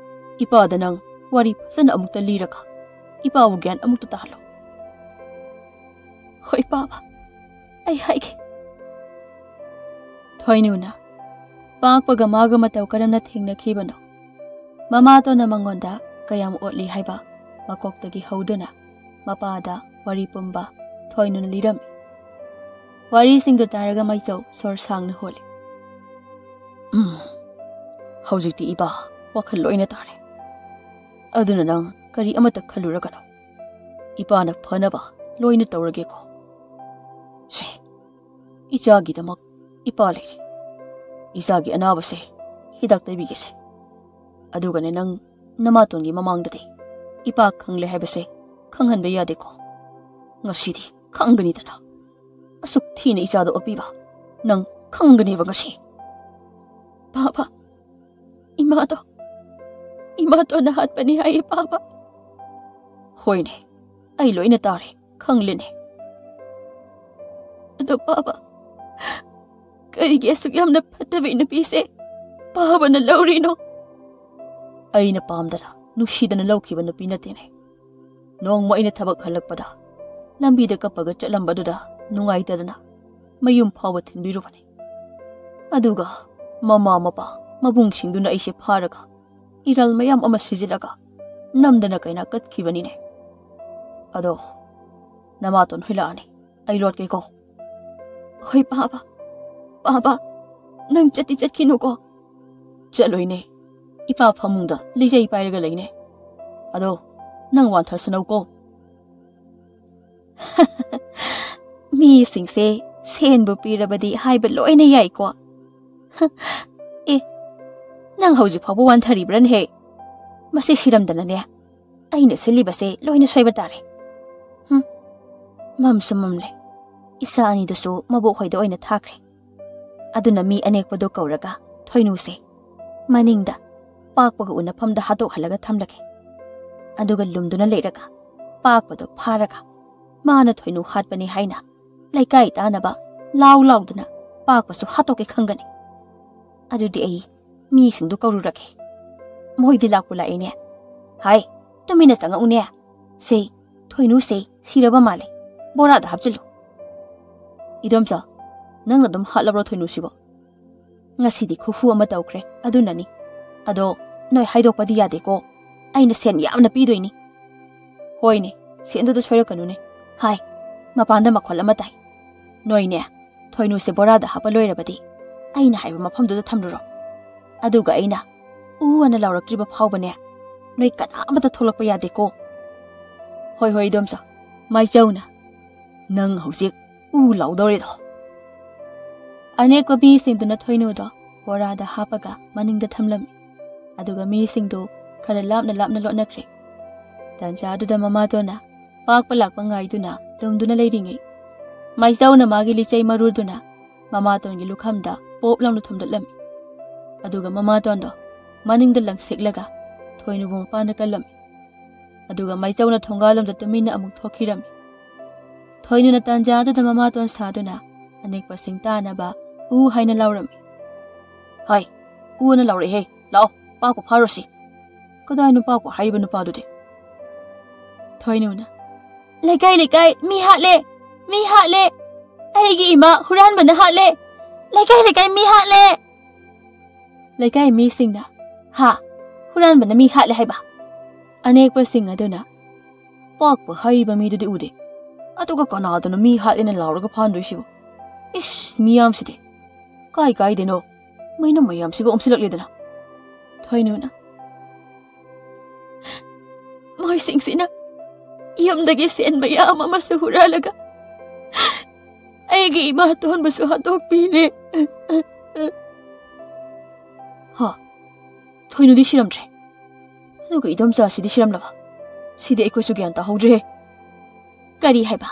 ꯏꯄꯥꯗ ꯅꯪ ꯋꯥꯔꯤ ꯐꯖꯅ ꯑꯃꯨꯛꯇ ꯂꯤꯔꯒ ꯏꯄꯥꯕꯨ ꯒ꯭ꯌꯥꯟ ꯑꯃꯨꯛꯇ ꯇꯥꯍꯜꯂꯣ꯫ ꯍꯣꯏ, ꯄꯥꯕ, ꯑꯩ ꯍꯥꯏꯒꯦ꯫ ꯊꯣꯏꯅꯨꯅ ꯄꯥꯛꯄꯒ ꯃꯥꯒ ꯃꯇꯧ ꯀꯔꯝꯅ ꯊꯦꯡꯅꯈꯤꯕꯅꯣ, ꯃꯃꯥꯇꯣꯟꯅ ꯃꯉꯣꯟꯗ ꯀꯌꯥꯝ ꯑꯣꯠꯂꯤ ꯍꯥꯏꯕ ꯃꯀꯣꯛꯇꯒꯤ ꯍꯧꯗꯨꯅ ꯃꯄꯥꯗ ꯋꯥꯔꯤ ꯄꯨꯝꯕ ꯊꯣꯏꯅꯨꯅ ꯂꯤꯔꯝꯃꯤ꯫ ꯋꯥꯔꯤꯁꯤꯡꯗꯨ ꯇꯥꯔꯒ ꯃꯩꯆꯧ ꯁꯣꯔ ꯁꯥꯡꯅ ꯍꯣꯜꯂꯤ꯫ "ꯎꯝ, ꯍꯧꯖꯤꯛꯇꯤ ꯏꯄꯥ ꯋꯥꯈꯜ ꯂꯣꯏꯅ ꯇꯥꯔꯦ꯫ ꯑꯗꯨꯅ ꯅꯪ ꯀꯔꯤ ꯑꯃꯠꯇ ꯈꯜꯂꯨꯔꯒꯅꯨ꯫ ꯏꯄꯥꯅ ꯐꯅꯕ ꯂꯣꯏꯅ ꯇꯧꯔꯒꯦꯀꯣ꯫ ꯁꯦ, ꯏꯆꯥꯒꯤꯗꯃꯛ ꯏꯄꯥ ꯂꯩꯔꯤ꯫ ꯏꯆꯥꯒꯤ ꯑꯅꯥꯕꯁꯦ ꯍꯤꯗꯥꯛ ꯇꯩꯕꯤꯒꯦꯁꯦ꯫ ꯑꯗꯨꯒꯅꯦ, ꯅꯪ ꯅꯃꯥꯇꯣꯟꯒꯤ ꯃꯃꯥꯡꯗꯗꯤ ꯏꯄꯥ ꯈꯪꯂꯦ ꯍꯥꯏꯕꯁꯦ ꯈꯪꯍꯟꯕ ꯌꯥꯗꯦꯀꯣ꯫ ꯉꯁꯤꯗꯤ ꯈꯪꯒꯅꯤꯗꯅ꯫ ꯑꯁꯨꯛ ꯊꯤꯅ ꯏꯆꯥꯗꯣ ꯑꯣꯠꯄꯤꯕ ꯅꯪ ꯈꯪꯒꯅꯦꯕ ꯉꯁꯤ꯫" "ꯄꯥꯕ, ꯏꯃꯥꯗꯣ, ꯏꯃꯥꯗꯣꯅ ꯍꯥꯠꯄꯅꯤ ꯍꯥꯏꯌꯦ, ꯄꯥꯕ꯫" "ꯍꯣꯏꯅꯦ, ꯑꯩ ꯂꯣꯏꯅ ꯇꯥꯔꯦ, ꯈꯪꯂꯦꯅꯦ꯫" "ꯑꯗꯣ ꯄꯥꯕ, ꯀꯔꯤꯒꯤ ꯑꯁꯨꯛ ꯌꯥꯝꯅ ꯐꯠꯇꯕꯤ ꯅꯨꯄꯤꯁꯦ ꯄꯥꯕꯅ ꯂꯧꯔꯤꯅꯣ?" "ꯑꯩꯅ ꯄꯥꯝꯗꯅ, ꯅꯨꯡꯁꯤꯗꯅ ꯂꯧꯈꯤꯕ ꯅꯨꯄꯤ ꯅꯠꯇꯦꯅꯦ꯫ ꯅꯣꯡꯃ ꯑꯩꯅ ꯊꯕꯛ ꯍꯜꯂꯛꯄꯗ ꯂꯝꯕꯤꯗ ꯀꯞꯄꯒ ꯆꯠꯂꯝꯕꯗꯨꯗ ꯅꯨꯡꯉꯥꯏꯇꯗꯅ ꯃꯌꯨꯝ ꯐꯥꯎꯕ ꯊꯤꯟꯕꯤꯔꯨꯕꯅꯤ꯫ ꯑꯗꯨꯒ ꯃꯃꯥ ꯃꯄꯥ ꯃꯕꯨꯡꯁꯤꯡꯗꯨꯅ ꯑꯩꯁꯦ ꯐꯥꯔꯒ ꯏꯔꯥꯜ ꯃꯌꯥꯝ ꯑꯃ ꯁꯤꯖꯤꯜꯂꯒ ꯅꯝꯗꯅ ꯀꯩꯅ ꯀꯠꯈꯤꯕꯅꯤꯅꯦ꯫ ꯑꯗꯣ ꯅꯃꯥꯇꯣꯟ ꯍꯣꯏ ꯂꯥꯛꯑꯅꯤ, ꯑꯩ ꯂꯣꯠꯀꯦꯀꯣ꯫" "ꯍꯣꯏ ꯄꯥꯕ, ꯄꯥꯕ, ꯅꯪ ꯆꯠꯇꯤ ꯆꯠꯈꯤꯅꯨꯀꯣ꯫" "ꯆꯠꯂꯣꯏꯅꯦ, ꯏꯄꯥ ꯐꯃꯨꯡꯗ ꯂꯤꯖꯩ ꯄꯥꯏꯔꯒ ꯂꯩꯅꯦ꯫ ꯑꯗꯣ ꯅꯪ ꯋꯥꯟꯊꯁꯅꯧꯀꯣ꯫" "ꯃꯤꯁꯤꯡꯁꯦ ꯁꯦꯟꯕꯨ ꯄꯤꯔꯕꯗꯤ ꯍꯥꯏꯕ ꯂꯣꯏꯅ ꯌꯥꯏꯀꯣ꯫" "ꯑꯦ, ꯅꯪ ꯍꯧꯖꯤꯛ ꯐꯥꯎꯕ ꯋꯥꯟꯊꯔꯤꯕ꯭ꯔꯅꯦꯍꯦ? ꯃꯁꯤ ꯁꯤꯔꯝꯗꯅꯅꯦ ꯑꯩꯅ ꯁꯤꯜꯂꯤꯕꯁꯦ ꯂꯣꯏꯅ ꯁꯣꯏꯕ ꯇꯥꯔꯦ꯫ ꯍꯨꯝ, ꯃꯝꯁꯨ ꯃꯝꯂꯦ꯫ ꯏꯆꯥ ꯑꯅꯤꯗꯨꯁꯨ ꯃꯕꯣꯛ ꯍꯣꯏꯗ ꯑꯣꯏꯅ ꯊꯥꯈ꯭ꯔꯦ꯫ ꯑꯗꯨꯅ ꯃꯤ ꯑꯅꯦꯛꯄꯗꯣ ꯀꯧꯔꯒ ꯊꯣꯏꯅꯨꯁꯦ ꯃꯅꯤꯡꯗ ꯄꯥꯛꯄꯒ ꯎꯅꯐꯝꯗ ꯍꯥꯠꯇꯣꯛꯍꯜꯂꯒ ꯊꯝꯂꯒꯦ꯫ ꯑꯗꯨꯒ ꯂꯨꯝꯗꯨꯅ ꯂꯩꯔꯒ ꯄꯥꯛꯄꯗꯣ ꯐꯥꯔꯒ ꯃꯥꯅ ꯊꯣꯏꯅꯨ ꯍꯥꯠꯄꯅꯤ ꯍꯥꯏꯅ ꯂꯩꯀꯥꯏ ꯇꯥꯅꯕ ꯂꯥꯎ ꯂꯥꯎꯗꯅ ꯄꯥꯛꯄꯁꯨ ꯍꯥꯠꯇꯣꯛꯀꯦ ꯈꯪꯒꯅꯤ꯫ ꯑꯗꯨꯗꯤ ꯑꯩ ꯃꯤꯁꯤꯡꯗꯨ ꯀꯧꯔꯨꯔꯒꯦ꯫ ꯃꯣꯏꯗꯤ ꯂꯥꯛꯄꯨ ꯂꯥꯛꯏꯅꯦ꯫ ꯍꯥꯏ, ꯇꯨꯃꯤꯟꯅ ꯆꯪꯉꯛꯎꯅꯦ꯫ ꯁꯦ, ꯊꯣꯏꯅꯨꯁꯦ ꯁꯤꯔꯕ ꯃꯥꯜꯂꯦ꯫ ꯕꯣꯔꯥꯗ ꯍꯥꯞꯆꯤꯜꯂꯨ꯫" "ꯏꯗꯣꯝꯆꯥ, ꯅꯪꯅ ꯑꯗꯨꯝ ꯍꯥꯠꯂꯕ꯭ꯔꯣ ꯊꯣꯏꯅꯨꯁꯤꯕꯣ?" "ꯉꯁꯤꯗꯤ ꯈꯨꯐꯨ ꯑꯃ ꯇꯧꯈ꯭ꯔꯦ, ꯑꯗꯨꯅꯅꯤ꯫ ꯑꯗꯣ ꯅꯣꯏ ꯍꯥꯏꯗꯣꯛꯄꯗꯤ ꯌꯥꯗꯦꯀꯣ, ꯑꯩꯅ ꯁꯦꯟ ꯌꯥꯝꯅ ꯄꯤꯗꯣꯏꯅꯤ꯫" "ꯍꯣꯏꯅꯦ, ꯁꯦꯟꯗꯨꯗ ꯁꯣꯏꯔꯛꯀꯅꯨꯅꯦ꯫ ꯍꯥꯏ, ꯃꯄꯥꯟꯗ ꯃꯈꯣꯜ ꯑꯃ ꯇꯥꯏ꯫ ꯅꯣꯏꯅꯦ, ꯊꯣꯏꯅꯨꯁꯦ ꯕꯣꯔꯥꯗ ꯍꯥꯞꯄ ꯂꯣꯏꯔꯕꯗꯤ ꯑꯩꯅ ꯍꯥꯏꯕ ꯃꯐꯝꯗꯨꯗ ꯊꯝꯂꯨꯔꯣ꯫ ꯑꯗꯨꯒ ꯑꯩꯅ ꯎ ꯑꯅ ꯂꯥꯎꯔꯛꯇ꯭ꯔꯤꯕ ꯐꯥꯎꯕꯅꯦ, ꯅꯣꯏ ꯀꯅꯥ ꯑꯃꯇ ꯊꯣꯛꯂꯛꯄ ꯌꯥꯗꯦꯀꯣ꯫" "ꯍꯣꯏ, ꯍꯣꯏ, ꯏꯗꯣꯝꯆꯥ꯫" ꯃꯥꯏꯆꯧꯅ, "ꯅꯪ ꯍꯧꯖꯤꯛ ꯎ ꯂꯥꯎꯗꯧꯔꯦꯗꯣ꯫" ꯑꯅꯦꯛꯄ ꯃꯤꯁꯤꯡꯗꯨꯅ ꯊꯣꯏꯅꯨꯗꯣ ꯕꯣꯔꯥꯗ ꯍꯥꯞꯄꯒ ꯃꯅꯤꯡꯗ ꯊꯝꯂꯝꯃꯤ꯫ ꯑꯗꯨꯒ ꯃꯤꯁꯤꯡꯗꯨ ꯈꯔ ꯂꯥꯞꯅ ꯂꯥꯞꯅ ꯂꯣꯠꯅꯈ꯭ꯔꯦ꯫ ꯇꯟꯖꯥꯗꯨꯗ ꯃꯃꯥꯇꯣꯟꯅ ꯄꯥꯛꯄ ꯂꯥꯛꯄ ꯉꯥꯏꯗꯨꯅ ꯂꯨꯝꯗꯨꯅ ꯂꯩꯔꯤꯉꯩ, ꯃꯥꯏꯆꯧꯅ ꯃꯥꯒꯤ ꯂꯤꯆꯩ ꯃꯔꯨꯗꯨꯅ ꯃꯃꯥꯇꯣꯟꯒꯤ ꯂꯨꯈꯝꯗ ꯄꯣꯞ ꯂꯥꯎꯅ ꯊꯣꯝꯗꯠꯂꯝꯃꯤ꯫ ꯑꯗꯨꯒ ꯃꯃꯥꯇꯣꯟꯗꯣ ꯃꯅꯤꯡꯗ ꯂꯪꯁꯤꯛꯂꯒ ꯊꯣꯏꯅꯨꯕꯨ ꯃꯄꯥꯟꯗ ꯀꯜꯂꯝꯃꯤ꯫ ꯑꯗꯨꯒ ꯃꯥꯏꯆꯧꯅ ꯊꯣꯡꯒꯥꯜꯂꯣꯝꯗ ꯇꯨꯃꯤꯟꯅ ꯑꯃꯨꯛ ꯊꯣꯛꯈꯤꯔꯝꯃꯤ꯫ ꯊꯣꯏꯅꯨꯅ ꯇꯥꯟꯖꯥꯗꯨꯗ ꯃꯃꯥꯇꯣꯟ ꯁꯥꯗꯨꯅ ꯑꯅꯦꯛꯄꯁꯤꯡ ꯇꯥꯅꯕ ꯎ ꯍꯥꯏꯅ ꯂꯥꯎꯔꯝꯃꯤ꯫ "ꯍꯥꯏ, ꯎ ꯑꯅ ꯂꯥꯎꯔꯛꯑꯦꯍꯦ, ꯂꯥꯛꯑꯣ, ꯄꯥꯛꯄ ꯐꯥꯔꯨꯁꯤ꯫" "ꯀꯗꯥꯏꯅꯣ ꯄꯥꯛꯄ ꯍꯥꯏꯔꯤꯕ ꯅꯨꯄꯥꯗꯨꯗꯤ?" ꯊꯣꯏꯅꯨꯅ, "ꯂꯩꯀꯥꯏ ꯂꯩꯀꯥꯏ ꯃꯤ ꯍꯥꯠꯂꯦ, ꯃꯤ ꯍꯥꯠꯂꯦ, ꯑꯩꯒꯤ ꯏꯃꯥ ꯍꯨꯔꯥꯟꯕꯅ ꯍꯥꯠꯂꯦ, ꯂꯩꯀꯥꯏ ꯂꯩꯀꯥꯏ ꯃꯤ ꯍꯥꯠꯂꯦ꯫" ꯂꯩꯀꯥꯏ ꯃꯤꯁꯤꯡꯅ, "ꯍꯥ? ꯍꯨꯔꯥꯟꯕꯅ ꯃꯤ ꯍꯥꯠꯂꯦ ꯍꯥꯏꯕ?" ꯑꯅꯦꯛꯄꯁꯤꯡ ꯑꯗꯨꯅ, "ꯄꯥꯛꯄ ꯍꯥꯏꯔꯤꯕ ꯃꯤꯗꯨꯗꯤ ꯎꯗꯦ, ꯑꯗꯨꯒ ꯀꯅꯥꯗꯅꯣ ꯃꯤ ꯍꯥꯠꯂꯦꯅ ꯂꯥꯎꯔꯒ ꯐꯥꯟꯗꯣꯏꯁꯤꯕꯨ? ꯏꯁ, ꯃꯤꯌꯥꯝꯁꯤꯗꯤ ꯀꯥꯏ ꯀꯥꯏꯗꯅꯣ ꯃꯩꯅ ꯃꯌꯥꯝꯁꯤꯒ ꯑꯣꯝꯁꯤꯜꯂꯛꯂꯦꯗꯅ꯫" ꯊꯣꯏꯅꯨꯅ, "ꯃꯣꯏꯁꯤꯡꯁꯤꯅ ꯌꯨꯝꯗꯒꯤ ꯁꯦꯟ ꯃꯌꯥꯝ ꯑꯃꯁꯨ ꯍꯨꯔꯥꯜꯂꯒ ꯑꯩꯒꯤ ꯏꯃꯥ ꯑꯇꯣꯟꯕꯁꯨ ꯍꯥꯠꯇꯣꯛꯄꯤꯔꯦ꯫" "ꯍꯥ? ꯊꯣꯏꯅꯨꯗꯤ ꯁꯤꯔꯝꯗ꯭ꯔꯦ, ꯑꯗꯨꯒ ꯏꯗꯣꯝꯆꯥꯁꯤꯗꯤ ꯁꯤꯔꯝꯂꯕ? ꯁꯤꯗꯤ ꯑꯩꯈꯣꯏꯁꯨ ꯒ꯭ꯌꯥꯟ ꯇꯥꯍꯧꯗ꯭ꯔꯦꯍꯦ꯫" "ꯀꯔꯤ ꯍꯥꯏꯕ?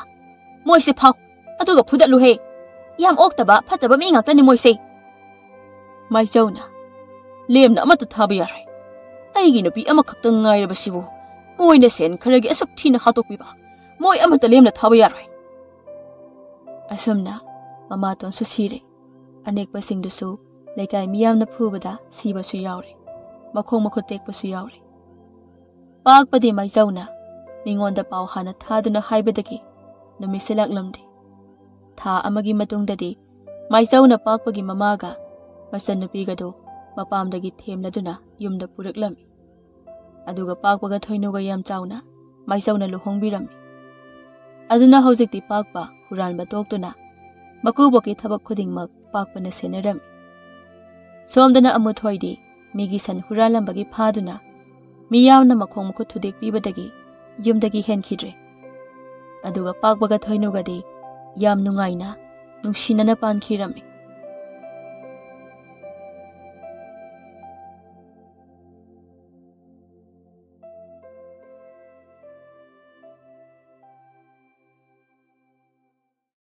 ꯃꯣꯏꯁꯦ ꯐꯥꯎ, ꯑꯗꯨꯒ ꯐꯨꯗꯠꯂꯨꯍꯦ꯫ ꯌꯥꯝ ꯑꯣꯛꯇꯕ, ꯐꯠꯇꯕ ꯃꯤ ꯉꯥꯛꯇꯅꯤ ꯃꯣꯏꯁꯦ꯫" ꯃꯥꯏꯆꯧꯅ, "ꯂꯦꯝꯅ ꯑꯃꯠꯇ ꯊꯥꯕ ꯌꯥꯔꯣꯏ꯫ ꯑꯩꯒꯤ ꯅꯨꯄꯤ ꯑꯃꯈꯛꯇꯪ ꯉꯥꯏꯔꯕꯁꯤꯕꯨ ꯃꯣꯏꯅ ꯁꯦꯟ ꯈꯔꯒꯤ ꯑꯁꯨꯛ ꯊꯤꯅ ꯍꯥꯠꯇꯣꯛꯄꯤꯕ, ꯃꯣꯏ ꯑꯃꯠꯇ ꯂꯦꯝꯅ ꯊꯥꯕ ꯌꯥꯔꯣꯏ꯫" ꯑꯁꯨꯝꯅ ꯃꯃꯥꯇꯣꯟꯁꯨ ꯁꯤꯔꯦ꯫ ꯑꯅꯦꯛꯄꯁꯤꯡꯗꯨꯁꯨ ꯂꯩꯀꯥꯏ ꯃꯤꯌꯥꯝꯅ ꯐꯨꯕꯗ ꯁꯤꯕꯁꯨ ꯌꯥꯎꯔꯦ, ꯃꯈꯣꯡ ꯃꯈꯨꯠ ꯇꯦꯛꯄꯁꯨ ꯌꯥꯎꯔꯦ꯫ ꯄꯥꯛꯄꯗꯤ ꯃꯥꯏꯆꯧꯅ ꯃꯤꯉꯣꯟꯗ ꯄꯥꯎ ꯍꯥꯟꯅ ꯊꯥꯗꯨꯅ ꯍꯥꯏꯕꯗꯒꯤ ꯅꯨꯃꯤꯠꯁꯦ ꯂꯥꯛꯂꯝꯗꯦ꯫ ꯊꯥ ꯑꯃꯒꯤ ꯃꯇꯨꯡꯗꯗꯤ ꯃꯥꯏꯆꯧꯅ ꯄꯥꯛꯄꯒꯤ ꯃꯃꯥꯒ ꯃꯆꯟꯅꯨꯄꯤꯒꯗꯨ ꯃꯄꯥꯝꯗꯒꯤ ꯊꯦꯝꯅꯗꯨꯅ ꯌꯨꯝꯗ ꯄꯨꯔꯛꯂꯝꯃꯤ꯫ ꯑꯗꯨꯒ ꯄꯥꯛꯄꯒ ꯊꯣꯏꯅꯨꯒ ꯌꯥꯝ ꯆꯥꯎꯅ ꯃꯥꯏꯆꯧꯅ ꯂꯨꯍꯣꯡꯕꯤꯔꯝꯃꯤ꯫ ꯑꯗꯨꯅ ꯍꯧꯖꯤꯛꯇꯤ ꯄꯥꯛꯄ ꯍꯨꯔꯥꯟꯕ ꯇꯣꯛꯇꯨꯅ ꯃꯀꯨꯕꯣꯛꯀꯤ ꯊꯕꯛ ꯈꯨꯗꯤꯡꯃꯛ ꯄꯥꯛꯄꯅ ꯁꯦꯟꯅꯔꯝꯃꯤ꯫ ꯁꯣꯝꯗꯅ ꯑꯃꯨꯊꯣꯏꯗꯤ ꯃꯤꯒꯤ ꯁꯟ ꯍꯨꯔꯥꯜꯂꯝꯕꯒꯤ ꯐꯥꯗꯨꯅ ꯃꯤ ꯌꯥꯝꯅ ꯃꯈꯣꯡ ꯃꯈꯨꯠ ꯊꯨꯗꯦꯛꯄꯤꯕꯗꯒꯤ ꯌꯨꯝꯗꯒꯤ ꯍꯦꯟꯈꯤꯗ꯭ꯔꯦ꯫ ꯑꯗꯨꯒ ꯄꯥꯛꯄꯒ ꯊꯣꯏꯅꯨꯒꯗꯤ ꯌꯥꯝ ꯅꯨꯡꯉꯥꯏꯅ ꯅꯨꯡꯁꯤꯅꯅ ꯄꯥꯟꯈꯤꯔꯝꯃꯤ꯫